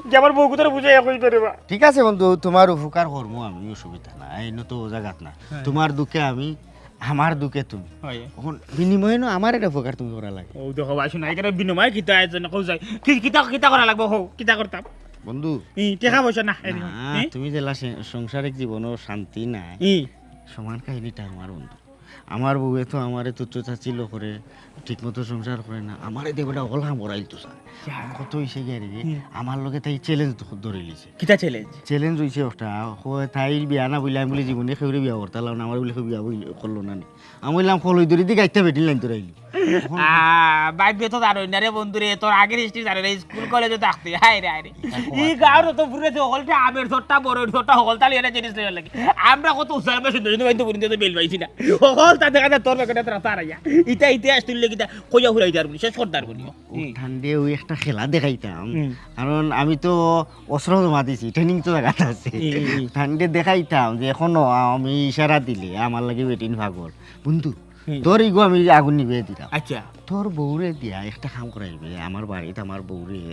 যে আমার বউগুতারে বুঝাইয়া কইবে রে বা। ঠিক আছে বন্ধু, তুমার উপকার করমু আমি, অসুবিধা নাই, ইনো তো অউ জাগাত না। হ্যাঁ। তুমার দুঃখে আমি, আমার দুঃখে তুমি। হয়। অখন বিনিময়ে নু আমার একটা উপকার তুমি করা লাগে। অউ দেখো বা, হুনো, এখানে বিনিময়ে কিতা আয়োজন কও যায়? কি, কিতা, কিতা করা লাগবো? হউ, কিতা করতাম? বন্ধু। ই, টেকা পয়সা না, না, ই? তুমি যেলা সে-, সংসারিক জীবনও শান্তি নাই। ই। সমান কাহিনীটা আমার বন্ধু। আমার বউয়ে তো আমারে তুচ্ছ তাচ্ছিল্য করে, ঠিকমতো সংসার করে না, আমারে দে বেটা হকল কাম করাইল তো স্যার। কত হইছে গিয়া রে, হুম। আমার লগে তাই চ্যালেঞ্জ ধরে লিছে। কিতা চ্যালেঞ্জ? চ্যালেঞ্জ হইছে একটা, কয় তাইর বিয়া না বইলে আমি বলে জীবনে কেউরে বিয়া করতাম না, আমার বলে কেউ বিয়া বইলে করলো না নি। আমি বললাম কলই দড়ি দি গাইতে বেটিন লাইন তোরাইলি। আ, ভাইবে তো জানোই না রে বন্ধু রে, তোর আগের হিস্ট্রি জানে না, স্কুল কলেজে থাকতে, হায় রে, হায় রে। ই গাঁওর তো পুরে যে হকলটা আমের ঝোরটা, বড় ঝোরটা, হকলটা লিয়ে না জিনিস লইয়া লাগে। আমরা কত উসার বেশি দুজন ভাই তো বন্ধু তো বেল পাইছি না। হকলটা দেখা যায় তোর বেকারে তোরা তার আইয়া। ইতা ইতিহাস তুললে কিতা কইয়া ফুরাই যার বলি, শেষ করদার বলি। ও হুম। ঠান্ডে ওই একটা খেলা দেখাইতাম, হুম। কারণ আমি তো অস্ত্র জমা দিছি, ট্রেনিং তো জায়গাতে আছে। হুম, হুম, হুম। ঠান্ডে দেখাইতাম যে এখনো আমি ইশারা দিলে আমার লাগে বেটিন পাগল। বন্ধু, হুম। তোর ইগো আমি আগুন নিবে দিলাম। আচ্ছা। তোর বউরে দিয়া একটা কাম করাইবে, আমার বাড়িত আমার বউরে,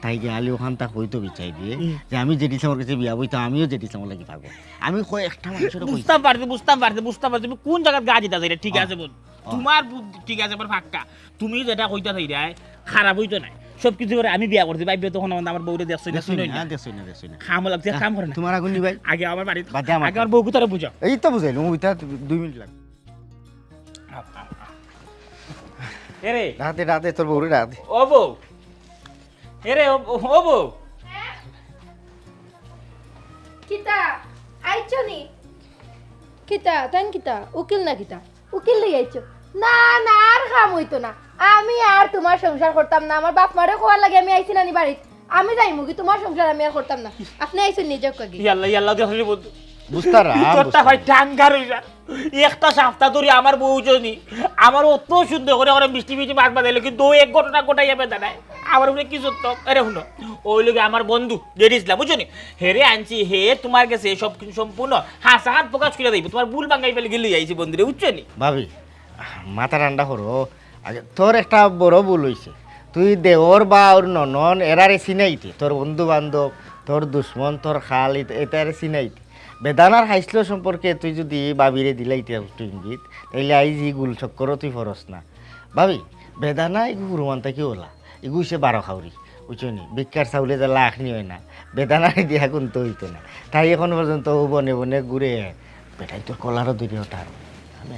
তাই গিয়া আলি ওখান তা কইতো বিচাই দিয়ে হুম। যে আমি জেড ইসলামর কাছে বিয়া বইতাম, আমিও জেড ইসলামর লাগি পাগল। আমি কয় একটা মানুষের বুঝতাম পারছি, বুঝতাম পারছি, বুঝতাম পারছি। তুমি কোন জায়গাত গা দিতা চাইলে, ঠিক আছে বল। ও। তোমার বুদ্ধি ঠিক আছে, আমার ফাক্কা। তুমি যেটা কইতা চাইরায়, খারাপ হইতো না। সব কিছু করে আমি বিয়া করছি, ভাইবে তখন আমার বউরে দেখছই না, দেখছই শুনই না, না। দেখছই না, দেখছই না। কাম লাগছে, এক কাম করে না। তোমার আগুন নিবাই। আগে আমার বাড়িত, বাদে আমার আগে আমার বউকে তারা বুঝাও। এই তো বুঝাইলাম, ওইটা দুই মিনিট লাগবে। এরে। রাতে, রাতে তোর বউরে রাতে। ও বউ। এরে, ও, ও বউ। কিতা? আইছো নি? কিতা? তাইন কিতা? উকিল না কিতা? উকিল লই আইছো? না, না, আর কাম হইতো না। আমি আর তোমার সংসার করতাম না। আমার বাপ মারে কওয়ার লাগি আমি আইছি না নি বাড়িত। আমি যাইমু কি, তোমার সংসার আমি আর করতাম না। আপনি আইছেন নি, যাউক্কা গি। ইয়াল্লা, ইয়াল্লা, দেখলি বন্ধু। বুঝতারা, তোরটা বুঝতারা। ভাই টাঙ্গার হইবা। একটা সপ্তাহ ধরে আমার বউ জনি আমার অত সুন্দর করে করে মিষ্টি মিষ্টি মাত বাজাইলো, কিন্তু ও এক ঘটনা ঘটাইয়া বেদা নাই। আমার উপরে কি সত্য? আরে হুনো, ওই লোকে আমার বন্ধু জেড ইসলাম, বুঝছো নি? হেরে আনছি, হে তোমার গেছে সব কিছু সম্পূর্ণ হাসাহাত প্রকাশ করে দিবে। তোমার ভুল ভাঙাই পেলে গেলে আইছি বন্ধুরে, বুঝছো নি? ভাবি, মাথা ঠান্ডা করো। আগে তোর একটা বড় ভুল হইছে। তুই দেওর বা ওর ননন এরারে চিনাইতে, তোর বন্ধু বান্ধব, তোর দুশমন, তোর খাল, এত-, এতারে চিনাইতে। বেদানার খাইছলো সম্পর্কে তুই যদি ভাবিরে দিলাইতে একটু ইঙ্গিত, তাইলে আইজ ই গুল চক্করও তুই ফরস না। ভাবি, বেদানা এগু হুরুমান থাকি ওলা, এগু হইছে বারো খাউরি, বুঝছো নি? ভিক্ষার চাউলে যা লাখ নি হয় না, বেদানারে দিয়া গুনতে হইতো না। তাই এখন পর্যন্ত ও বনে বনে ঘুরে, বেটাই তোর কলারও ধরে ওঠার। মানে,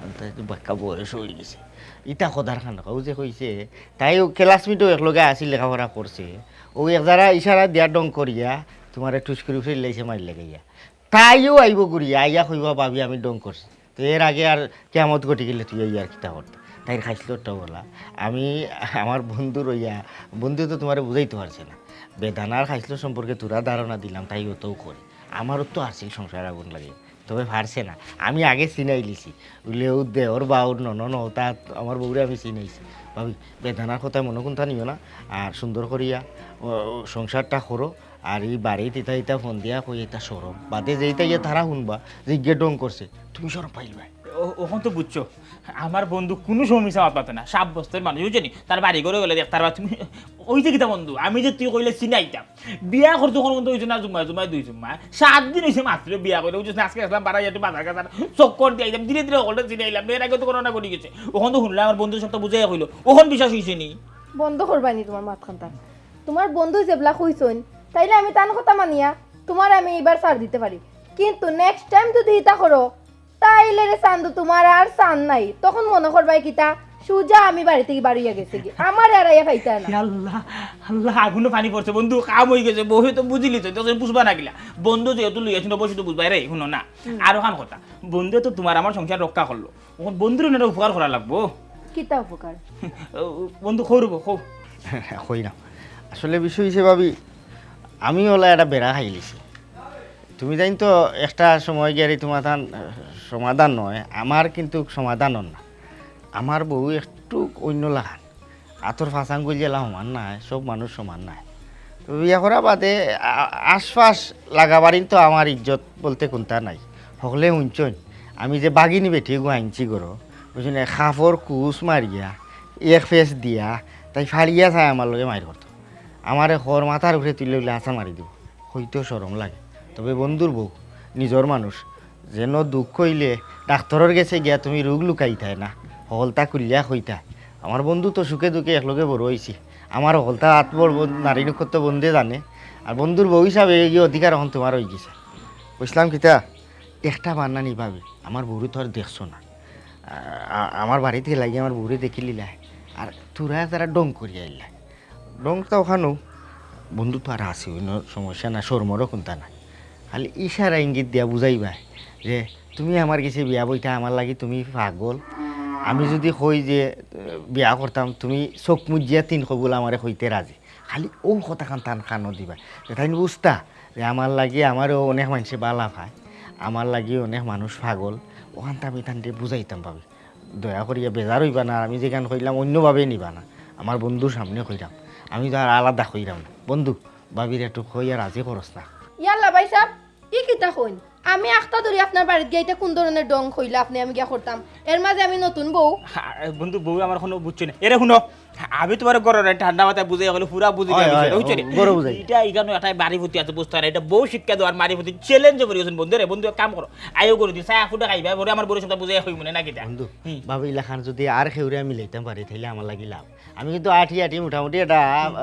আমি তো একটু বাক্কা বয়স হয়ে গেছে। ইতা খোদার খান ও যে কইছে, তাই ও ক্লাসমেটও একলগে আসি, লেখাপড়া করছে। ও এক যারা ইশারা দিয়া ডং করিয়া তোমারে টুস করে উঠে লাইছে মাইর লাগাইয়া। তাইও আইব ঘুরিয়া, আইয়া কইবা, "ভাবি, আমি ডং করছি।" তো এর আগে আর কিয়ামত ঘটি গেলে তুই এই আর কিতা করতে? তাইর খাইছলো ওটা বলা। আমি আমার বন্ধু রইয়া, বন্ধু তো তোমারে বুঝাইতে পারছে না। বেদানার খাইছলো সম্পর্কে তোরা ধারণা দিলাম, তাই ও তো করে। আমারও তো আসিল সংসার আগুন লাগে। তবে পারছে না, আমি আগে চিনাই লিছি। বুলে, "ও দেওর বা ওর ননন, ও তা আমার বউরে আমি চিনাইছি।" ভাবি, বেদানার কথা মনে কোনটা নিও না, আর সুন্দর করিয়া, ও, ও, সংসারটা করো, আর এই বাড়িত ইতা ইতা ফোন দিয়া কই, "এটা শরম।" বাদে যেইটা গিয়া তারা শুনবা, যে গিয়ে ডং করছে, তুমি শরম পাইলবায়। ও-, ওখান তো বুঝছো, আমার বন্ধু কোনো সময় মিছা মাত মাতে না, সাব্যস্তের মানুষ, বুঝছো নি? তার বাড়ি ঘরে গেলে দেখ, তার বাড়ি তুমি, ওই যে কিতা বন্ধু, আমি যে তুই কইলে চিনাইতাম, বিয়া করতে কোনো মতো হইছে না, জুম্মায় জুম্মায় দুই জুম্মায়। সাত দিন হইছে মাত্র বিয়া করে, বুঝছিস না? আজকে আসলাম বাড়াই একটু বাজার কাজার চক্কর দিয়ে আইলাম, ধীরে ধীরে হকলটা চিনে আইলাম। এর আগে তো করোনা ঘটি গেছে। ওখান তো শুনলাম আমার বন্ধু সবটা বুঝাইয়া কইলো, ওখান বিশ্বাস হইছে নি। বন্ধ করবানি তোমার মাতখানটা। তোমার বন্ধু যেবলা কইছইন, তাইলে আমি তান কথা মানিয়া তোমার আমি এবার ছাড় দিতে পারি। কিন্তু নেক্সট টাইম যদি ইতা করো, তাইলে রে চান্দু, তোমার আর চান নাই। তখন মনে করবায় কিতা, সুজা আমি বাড়ি থাকি বারইয়া গেছি গি, আমার আর আইয়া পাইতা না। ইয়া আল্লাহ, আল্লাহ, আগুনে পানি পড়ছে বন্ধু, কাম হয়ে গেছে, বউয়ে তো বুঝিলি তো, তখন বুঝবা না কিলা। বন্ধু যেহেতু লইয়া শুনো, বসে তো বুঝবায় রে, শুনো না। হুম। আর ওখান কথা, বন্ধু তো তোমার আমার সংসার রক্ষা করলো, ওখান বন্ধুর একটা উপকার করা লাগবো। কিতা উপকার? ও, বন্ধু, খৌরব, খৌ। কই না। আসলে বিষয় হইছে ভাবি, আমি ওলা একটা বেড়া খাইলিছি। তুমি জানি তো একটা সময় গিয়ারি তোমার তান, আহ, সমাধান নয়, আমার কিন্তু সমাধান অর না। আমার বউ একটু অন্য লাখান, আতর ফাঁসাং গলিয়ালা সমান নাই, সব মানুষ সমান নাই। তো বিয়া করা বাদে আ-, আশপাশ লাগাবারিন তো আমার ইজ্জত বলতে কোনটা নাই। হকলে হুনছইন, আমি যে বাগিনী বেটি গো আনছি গরো, বুঝছইন, কাপড় কুচ মারিয়া, এক ফেস দিয়া, তাই ফাড়িয়া চায় আমার লগে মাইর করতো। আমারে খর মাথার উপরে তুলে উলে আছা মারি দিব। কইতেও শরম লাগে। তবে বন্ধুর বউ, নিজর মানুষ, যেন দুখ কইলে ডাক্তরর গেছে গিয়া তুমি রোগ লুকাইতায় না, হকলতা খুলিয়া কইতায়। আমার বন্ধু তো সুখে দুখে একলগে বড় হইছি। আমার হকলতা আত বড় বন-, নারী নক্ষত্র বন্ধে জানে। আর বন্ধুর বউ হিসাবে এই অধিকার এখন তোমার হয়ে গেছে। বুঝলাম কিতা? একটা বান্না নিভাবে, আমার বউরে তো আর দেখছো না। আ-, আমার বাড়িত গেলাগি আমার বউরে দেখিলিলায়, আর তোরা তারা ঢং করিয়া আইলায়। ঢং তো অখানউ, বন্ধু তো আর আছে, অইন্য সমস্যা না, শরমরও কুন্তা না। খালি ইশারা ইঙ্গিত দিয়া বুঝাইবায় যে তুমি আমার গেছে বিয়া বইতায়, আমার লাগি তুমি পাগল। আমি যুদি কই যে, আহ, বিয়া করতাম, তুমি চউখ মুজিয়া তিন কবুল আমারে কইতে রাজি। খালি অউ কথাখান তান কানো দিবায়। যে তাইন বুঝতা যে আমার লাগি আমারেও অনেক মানষে বালা পায়, আমার লাগি অনেক মানুষ পাগল, অখানতা আমি তানরে বুঝাইতাম ভাবি। দয়া করিয়া বেজার অইবা না, আর আমি যেখান কইলাম অইন্যভাবে নিবা না, আমার বন্ধুর সামনে কইরাম, আমি তো আর আলাদা কইরাম না। বন্ধু, ভাবিরে একটু কইয়া রাজি করস না। ইয়াল্লা ভাইসাব, ই কিতা কইন? আমি আখতা ধরি আপনার বাড়িত গিয়া ইতা কুন ধরনের ঢং কইলা আপনে আমি গিয়া করতাম? এর মাঝে আমি নতুন বউ। হা, বন্ধু, বউ আমার কুনু বুঝছে না। এরে হুনো, আমি তুমার ঘরর ঠান্ডা মাথায় বুঝাই কইলে পুরা বুঝি অয়, যাবে, অয়, বুঝছো নি? ঘরো বুঝাই। ইটা ইখানো একটা বাড়ি ফুতি আছে, বুঝতা না? ইটা বউ শিক্ষা দেওয়ার বাড়ি ফুতি, challenge করি গেছেন বন্ধু রে। বন্ধু, এক কাম করো, আইও করে দি, চা ফুটা খাইবা, পরে আমার বউর সামনে বুঝাই কইমু নে, না কিতা? বন্ধু, হুম। ভাবি ইলাখান যুদি আর কেউরে আমি লইতাম পারি, তাইলে আমার লাগি লাভ। আমি কিন্তু আটি আটি মোটামুটি এটা, আহ,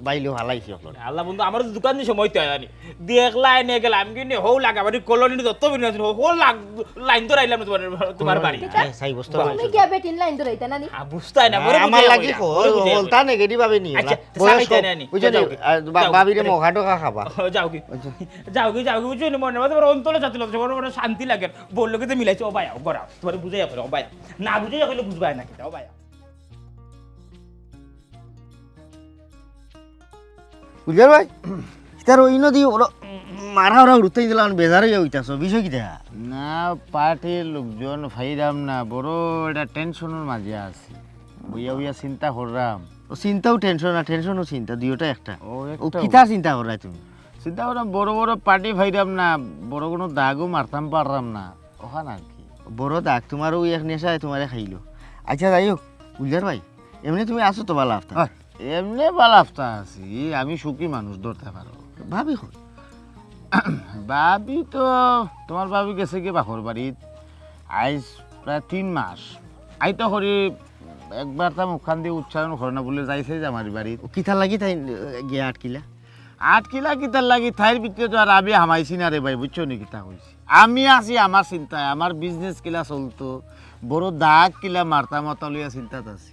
বাইলেও হালাইছি আপনার। আল্লাহ বন্ধু, আমার তো দোকান দিয়ে সময় তো জানি। দেখলা এনে গেলাম, কিন্তু হৌ লাগা বাড়ি কলোনি যত বিল্ডিং আছে, হৌ লাগ-, লাইন ধরাইলাম না তোমার, তোমার বাড়ি। কিতা? এ, সাই বস্তা তুমি বাড়ি। গিয়া বেটিন লাইন ধরাইতা না নি? আ, বুঝতায় না, না, বড় আমার বুঝাই লাগি কইরা, কল, বড় বুঝাই কলতা কইরা। Negative ভাবে নিও না। আচ্ছা, বয়স সারাই কম। তাই না নি? বুঝছো নি? যাও গি। আর বা-, যাও গি। বাবিরে মখাটো খা খাবা। যাও গি। আচ্ছা। যাও গি, যাও গি, বুঝছো নি? মনে মনে তোমার অন্তরে শান্তি লাগছে, বড় বড় শান্তি লাগে। বউর লগে যে মিলাইছো, ও ভাই, ও গড়াও। তোমার বুঝাই কইরা, ও ভাই। না বুঝাই কইলে বুঝবায় না কিতা, ও ভাই। গুলজার ভাই, ইতার ওই নদী ওরা মারা ওরা উড়তে দিলাম, বেজার হইয়া উঠতেছো, বিষয় কিতা? না, পার্টির লোকজন পাইরাম না, বড় একটা টেনশনের মাঝে আছি। বইয়া বইয়া চিন্তা কররাম। ও চিন্তাও টেনশন আর টেনশনও চিন্তা, দুইটা একটা। ও, ও একটা। কিতা চিন্তা কররায় তুমি? চিন্তা কররাম, বড় বড় পার্টি পাইরাম না, বড় কোনো দাগও মারতাম পাররাম না, অখান আর কি। বড় দাগ, তোমার ওই এক নেশায় তোমারে খাইলো। আচ্ছা, যাই হোক, গুলজার ভাই, এমনে তুমি আছো তো ভালা আফতা? হ্যাঁ, এমনে ভালা আফতা আছি, আমি সুখী মানুষ ধরতে পারো। ভাবি কই? ভাবি তো, তোমার ভাবি গেছে কি বাপর বাড়িত, আইজ প্রায় তিন মাস। আইতা করি একবার তা মুখখান দিয়ে উচ্চারণ করে না, বলে যাইছে যে আমার বাড়িত। ও, কিতার লাগি তাই, এ, গিয়া আটকিলা? আটকিলা কিতার লাগি? তাইর ভিতরে তো আর আমি হামাইছি না রে ভাই, বুঝছো নি কিতা কইছি? আমি আছি আমার চিন্তায়, আমার বিজনেস কিলা চলতো, বড় দাগ কিলা মারতা মাতা লইয়া চিন্তাত আছি।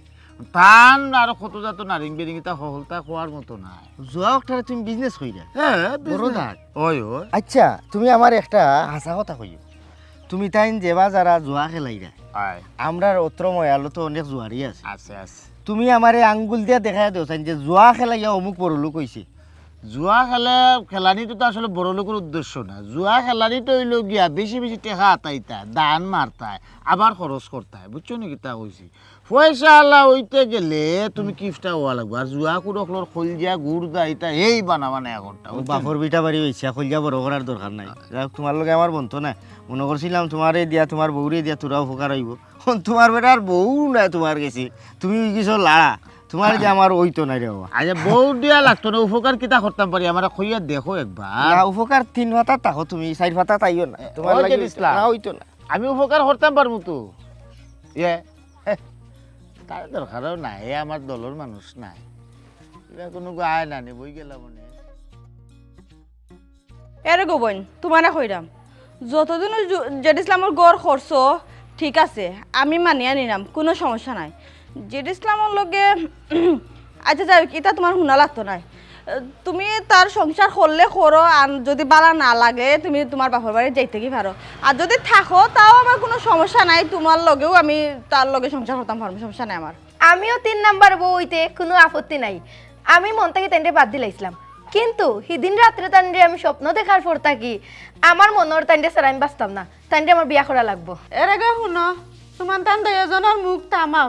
তান আর কত জাত নারিং বেরিং, ইতা হকলতা কওয়ার মতো নাই। জুয়া অকটারে তুমি বিজনেস কইরা? হ্যাঁ, বড় বিজনেস। দাগ। ওই, ওই। আচ্ছা, তুমি আমারে একটা হাছা কথা কইও। তুমি তাইন যেবা যারা জুয়া খেলাইরা, আয়। আমরার অত্র ময়ালো তো অনেক জুয়ারি আছে। আছে, আছে। তুমি আমারে আঙ্গুল দিয়া দেখাই দেও চাইন যে জুয়া খেলাইয়া অমুক বড় লোক হইছে। জুয়া খেলে, খেলানিটা তো আসলে বড় লোকের উদ্দেশ্য না। জুয়া খেলানিটা হইলো গিয়া বেশি বেশি টেকা আতাইতা, দান মারতায়, আবার খরচ করতায়। বুঝছো নি কিতা কইছি? পয়সা আলা হইতে গেলে তুমি কিপটা হওয়া লাগবো। আর জুয়া কুড়কলর খলজা গুড় দা ইতা এই বানা বানা এখনটা, ও বুঝছো নি? বাপর বিটা বাড়ি হইছে, খলজা বড় করার দরকার নাই। যাই হোক, তোমার লগে আমার বনতো না। মনে করছিলাম তোমারে দিয়া, তোমার বউরে দিয়া তোরা উপকার হইব। হন তোমার বেটার বউ না তোমার গেছে, তুমি ওই কিছু লাড়া, তোমার যে আমার ওই তো নাই রে বাবা। আচ্ছা, বউ দিয়া লাগতো না, উপকার কিতা করতাম পারি, আমারে কইয়া দেখো একবার। না, উপকার তিন পাতা থাকো তুমি, চার পাতা তাইও না। এ, তোমার ওই যে লাগি বিসলা। না, ওই তো না। আমি উপকার করতাম পারমু তো। ইয়ে, হে, তার দরকারও নাই, এ আমার দলর মানুষ নাই। এবার কোনো গায় না নি, বই গেলাম মানে। এরে গো বইন, তোমারে কইরাম, যতদিন ওই জু-, জেড ইসলামর ঘর করছো, ঠিক আছে, আমি মানিয়া নিলাম, কোনো সমস্যা নাই। জেড ইসলামর লগে, আচ্ছা যাই হোক, ইতা তোমার হুনা লাগতো নায়। তুমি তার সংসার করলে করো, আর যদি বালা না লাগে, তুমি তোমার বাপর বাড়ি যাইতে কি পারো। আর যদি থাকো, তাও আমার কোনো সমস্যা নাই, তোমার লগেও আমি তার লগে সংসার করতাম পারবো, সমস্যা নাই আমার। আমিও তিন নাম্বার বউ হইতে কোনো আপত্তি নাই। আমি মন থেকে তাইনরে বাদ দিলাইছিলাম, কিন্তু হিদিন রাত্রে তাইনরে আমি স্বপ্ন দেখার পর থাকি আমার মনর তাইনরে ছাড়া আমি বাঁচতাম না। তাইনরে আমার বিয়া করা লাগবো। এরে গো হুনো, তোমার তান দুইজনর মুখ থামাও,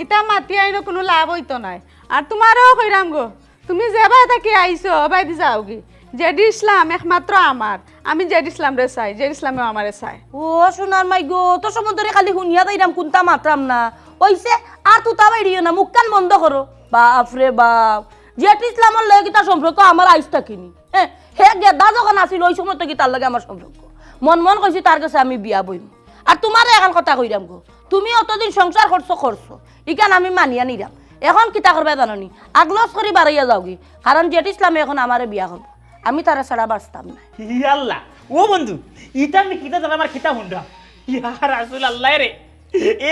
ইতা মাতি আইনো কোনো লাভ হইতো নাই। আর তোমারও কইরাম গো, তুমি যেবায় থাকি আইছো, ওবায়দি যাওগি। জেড ইসলাম একমাত্র আমার, আমি জেড ইসলামরে চাই, জেড ইসলামেও আমারে চায়। ও সোনার মাই গো, অত সময় ধরি খালি হুনিয়া যাইরাম, কুন্তা মাতরাম না। অইছে, আর তুতা বাইরিও না, মুখখান বন্ধ করো। বাপ রে বাপ, জেড ইসলামর লগে কিতা সম্পর্ক আমার আইজ থাকিনি। হে, হে গেদা যখন আছিল, ওই সময় থাকি তার লগে আমার সম্পর্ক। মন মন কইছি তার গেছে আমি বিয়া বইমু। আর তোমারে এখন কথা কইরাম গো, তুমি অতদিন সংসার করছো, করছো, ইখান আমি মানিয়া নিরাম। এখন কিতা করবায় জানো নি? আগলস করি বারইয়া যাওগি, কারণ জেড ইসলামে এখন আমারে বিয়া করবো, আমি তারে ছাড়া বাঁচতাম না। ইয়াল্লা, ও বন্ধু, ইতা আমি কিতা জানলাম আর কিতা হুনলাম? ইয়া রাসুল আল্লাহ রে,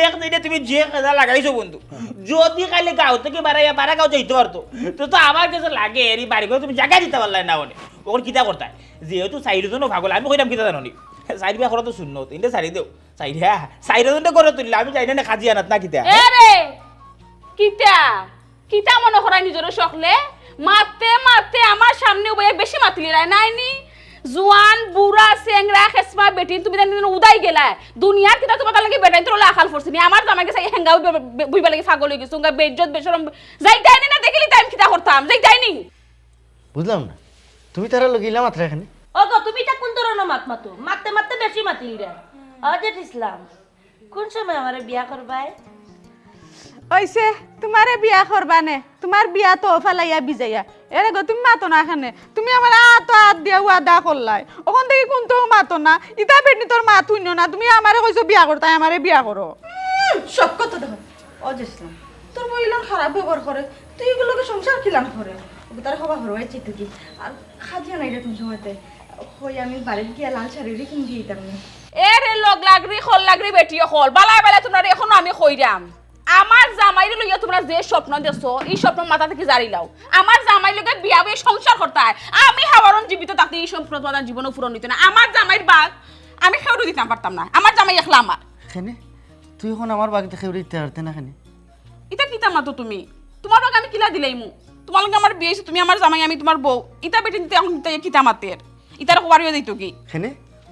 এক দিনে তুমি যে খেদা লাগাইছো বন্ধু, যদি খালি গাঁও থাকি বারাইয়া বারা গাঁও যাইতে পারতো, তো, তো আমার গেছে লাগে এরি বাড়ি করে তুমি জাগা দিতা পারলায় না অনে। অখন কিতা করতায়? যেহেতু চাইরজনও পাগল, আমি কইরাম কিতা জানো নি? চাইর বিয়া করা তো সুন্নত, ইনতে ছাড়ি দেও। চাইর, হ্যাঁ, চাইরজনরে ঘরো তুললে আমি যাই না নে কাজিয়ানাত না কিতা? এ রে, কিতা? কিতা মনো করায় নিজরে সকলে? মাততে মাততে আমার সামনে উবাইয়া বেশি মাতিলিরায় নায় নি? জুয়ান, বুড়া, চেংরা, খেসমা, বেটিন, তুমি জানি উদাই গেলায়। দুনিয়ার কিতা তুমার লাগি বেটাইন্তর অলা আকাল পড়ছে নি? আমার জামাইর গেছে হেঙ্গা বইবার লাগি পাগল অইগেছো, বেইজ্জত, বেশরম। যাইতায় নি না দেখিলি তাইন কিতা করতাম? যাইতায় নি? বুঝলাম না, তুমি তারার লগে ইলা মাতরায় কেনে? ওগো, তুমি ইতা কুন ধরনর মাত মাতো? মাততে মাততে বেশি মাতিলিরায়। অ জেঠ ইসলাম, কুন সময় আমারে বিয়া করবায়? অইছে, তুমারে বিয়া করবা নে, তুমার বিয়া তো ফালাইয়া বিজাইয়া। এরে গো, তুমি মাতো না কেনে? তুমি আমারে আতো আত দিয়া ওয়াদা করলায়, অখন থাকি কুন্তাউ মাতো না। ইতা বেটিন্তর মাত হুনো না, তুমি আমারে কইছো বিয়া করতায়, আমারে বিয়া করো। উম, সব কথা দেখো। অ জেঠ ইসলাম, তোর বউ ইলান খারাপ ব্যবহার করে, তুই ইগুর লগে সংসার কিলান করে? ওগো, তারে হবা হরবাই চিত্ত কি? আর কাজিয়া নাই রে তুমি সময়তে। কই আমি বাড়িত গিয়া লাল শাড়ি রে কিনি দিতাম না। এরে লগ লাগরি, খল লাগরি বেটি অকল। বালায় বালায় তুমরারে অখনো আমি কইরাম। আমার জামাইরে লইয়া তুমরা যে স্বপ্ন দেখছো, ই স্বপ্ন মাথা থাকি জারিলাও। আমার জামাইর লগে বিয়া বইয়া সংসার করতায়। আমি হাওয়ারন জীবিত থাকতে ই স্বপ্ন তুমার জীবনও পূরণ অইতো না। আমার জামাইর ভাগ আমি কেউরে দিতাম পারতাম না। আমার জামাই একলা আমার। কেনে? তুই অখন আমার ভাগ কেউরে দিতে পারতে না কেনে? ইতা কিতা মাতো তুমি? তুমার ভাগ আমি কিলা দিলাইমু? তুমার লগে আমার বিয়া অইছে, তুমি আমার জামাই, আমি তুমার বউ। ইতা বেটিন্তে অখন কিতা, কিতা মাতের? ইতার কওয়ার অইয়া যাইতো কি? কেনে?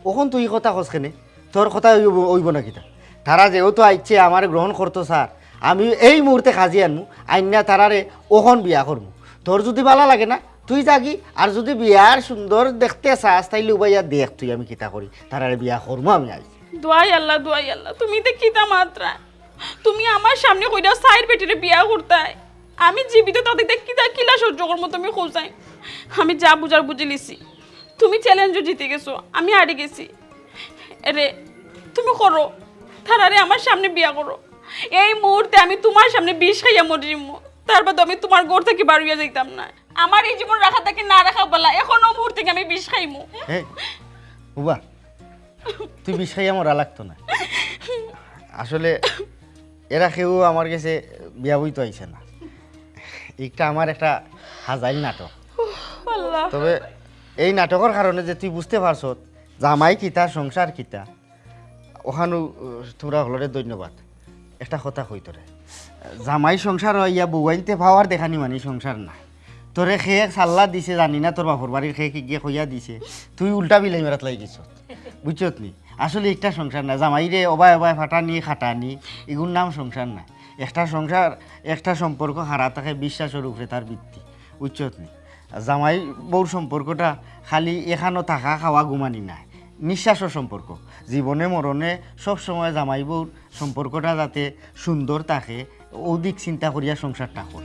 অখন তুই ই কথা কস কেনে? তোর কথা অইবো, অইবো না কিতা? তারা যেহেতু আইছে আমারে গ্রহণ করতো স্যার, আমি এই মুহূর্তে কাজি আনমু, আইন্না তারারে অখন বিয়া করমু। তোর যুদি বালা লাগে না, তুই যাগি, আর যুদি বিয়ার সুন্দর দেখতে চাস, তাইলে উবাইয়া দেখ তুই আমি কিতা করি, তারারে বিয়া করমু আমি আইজ। দোয়াই আল্লাহ, দোয়াই আল্লাহ, তুমি ইতা কিতা মাতরায়? তুমি আমার সামনে কইরা চাইর বেটিরে বিয়া করতায়, আমি জীবিত থাকতে কিতা কিলা সহ্য করমু তুমি কও চাই? আমি যা বুঝার বুঝিলিছি, তুমি চ্যালেঞ্জও জিতি গেছো, আমি হারি গেছি। এরে, তুমি করো, তারারে আমার সামনে বিয়া করো। এই মুহূর্তে আমি তুমার সামনে বিষ খাইয়া মরি যাইমু, তার বাদে আমি তুমার ঘর থাকি বার অইয়া যাইতাম না। আমার ই জীবন রাখা থাকি না রাখা বালা, অখনো মুহূর্তে আমি বিষ খাইমু। এই, উবা, তুই বিষ খাইয়া মরা লাগতো না। আসলে এরা কেউ আমার গেছে বিয়া বইতো আইছে না। ইটা আমার একটা হাজাইল নাটক। আল্লাহ। তবে এই নাটকর কারণে যে তুই বুঝতে পারছত জামাই কিতা, সংসার কিতা, অখানউ, আহ, তুমরা হকলরে ধন্যবাদ। একটা কথা কই তোরে, জামাই সংসার অইয়া বউ আনতে পাওয়ার দেখানি মানি সংসার না। তোরে কে সাল্লা দিছে জানি না, তোর বাপর বাড়ির কে কিগিয়ে কইয়া দিছে, তুই উল্টা বিলাই মারাত লাগি গেছত, বুঝছত নি? আসলে একটা সংসার না, জামাইরে অবায় অবায় ফাটানি খাটানি, ইগুর নাম সংসার না। একটা সংসার, একটা সম্পর্ক খাড়া থাকে বিশ্বাসর উপরে তার ভিত্তি, বুঝছত নি? জামাই বউর সম্পর্কটা খালি এখানো থাকা, খাওয়া, ঘুমানি নায়, নিঃশ্বাসর সম্পর্ক। জীবনে মরণে সব সময় জামাই বউর সম্পর্কটা যাতে সুন্দর থাকে, অউ দিক চিন্তা করিয়া সংসারটা কর।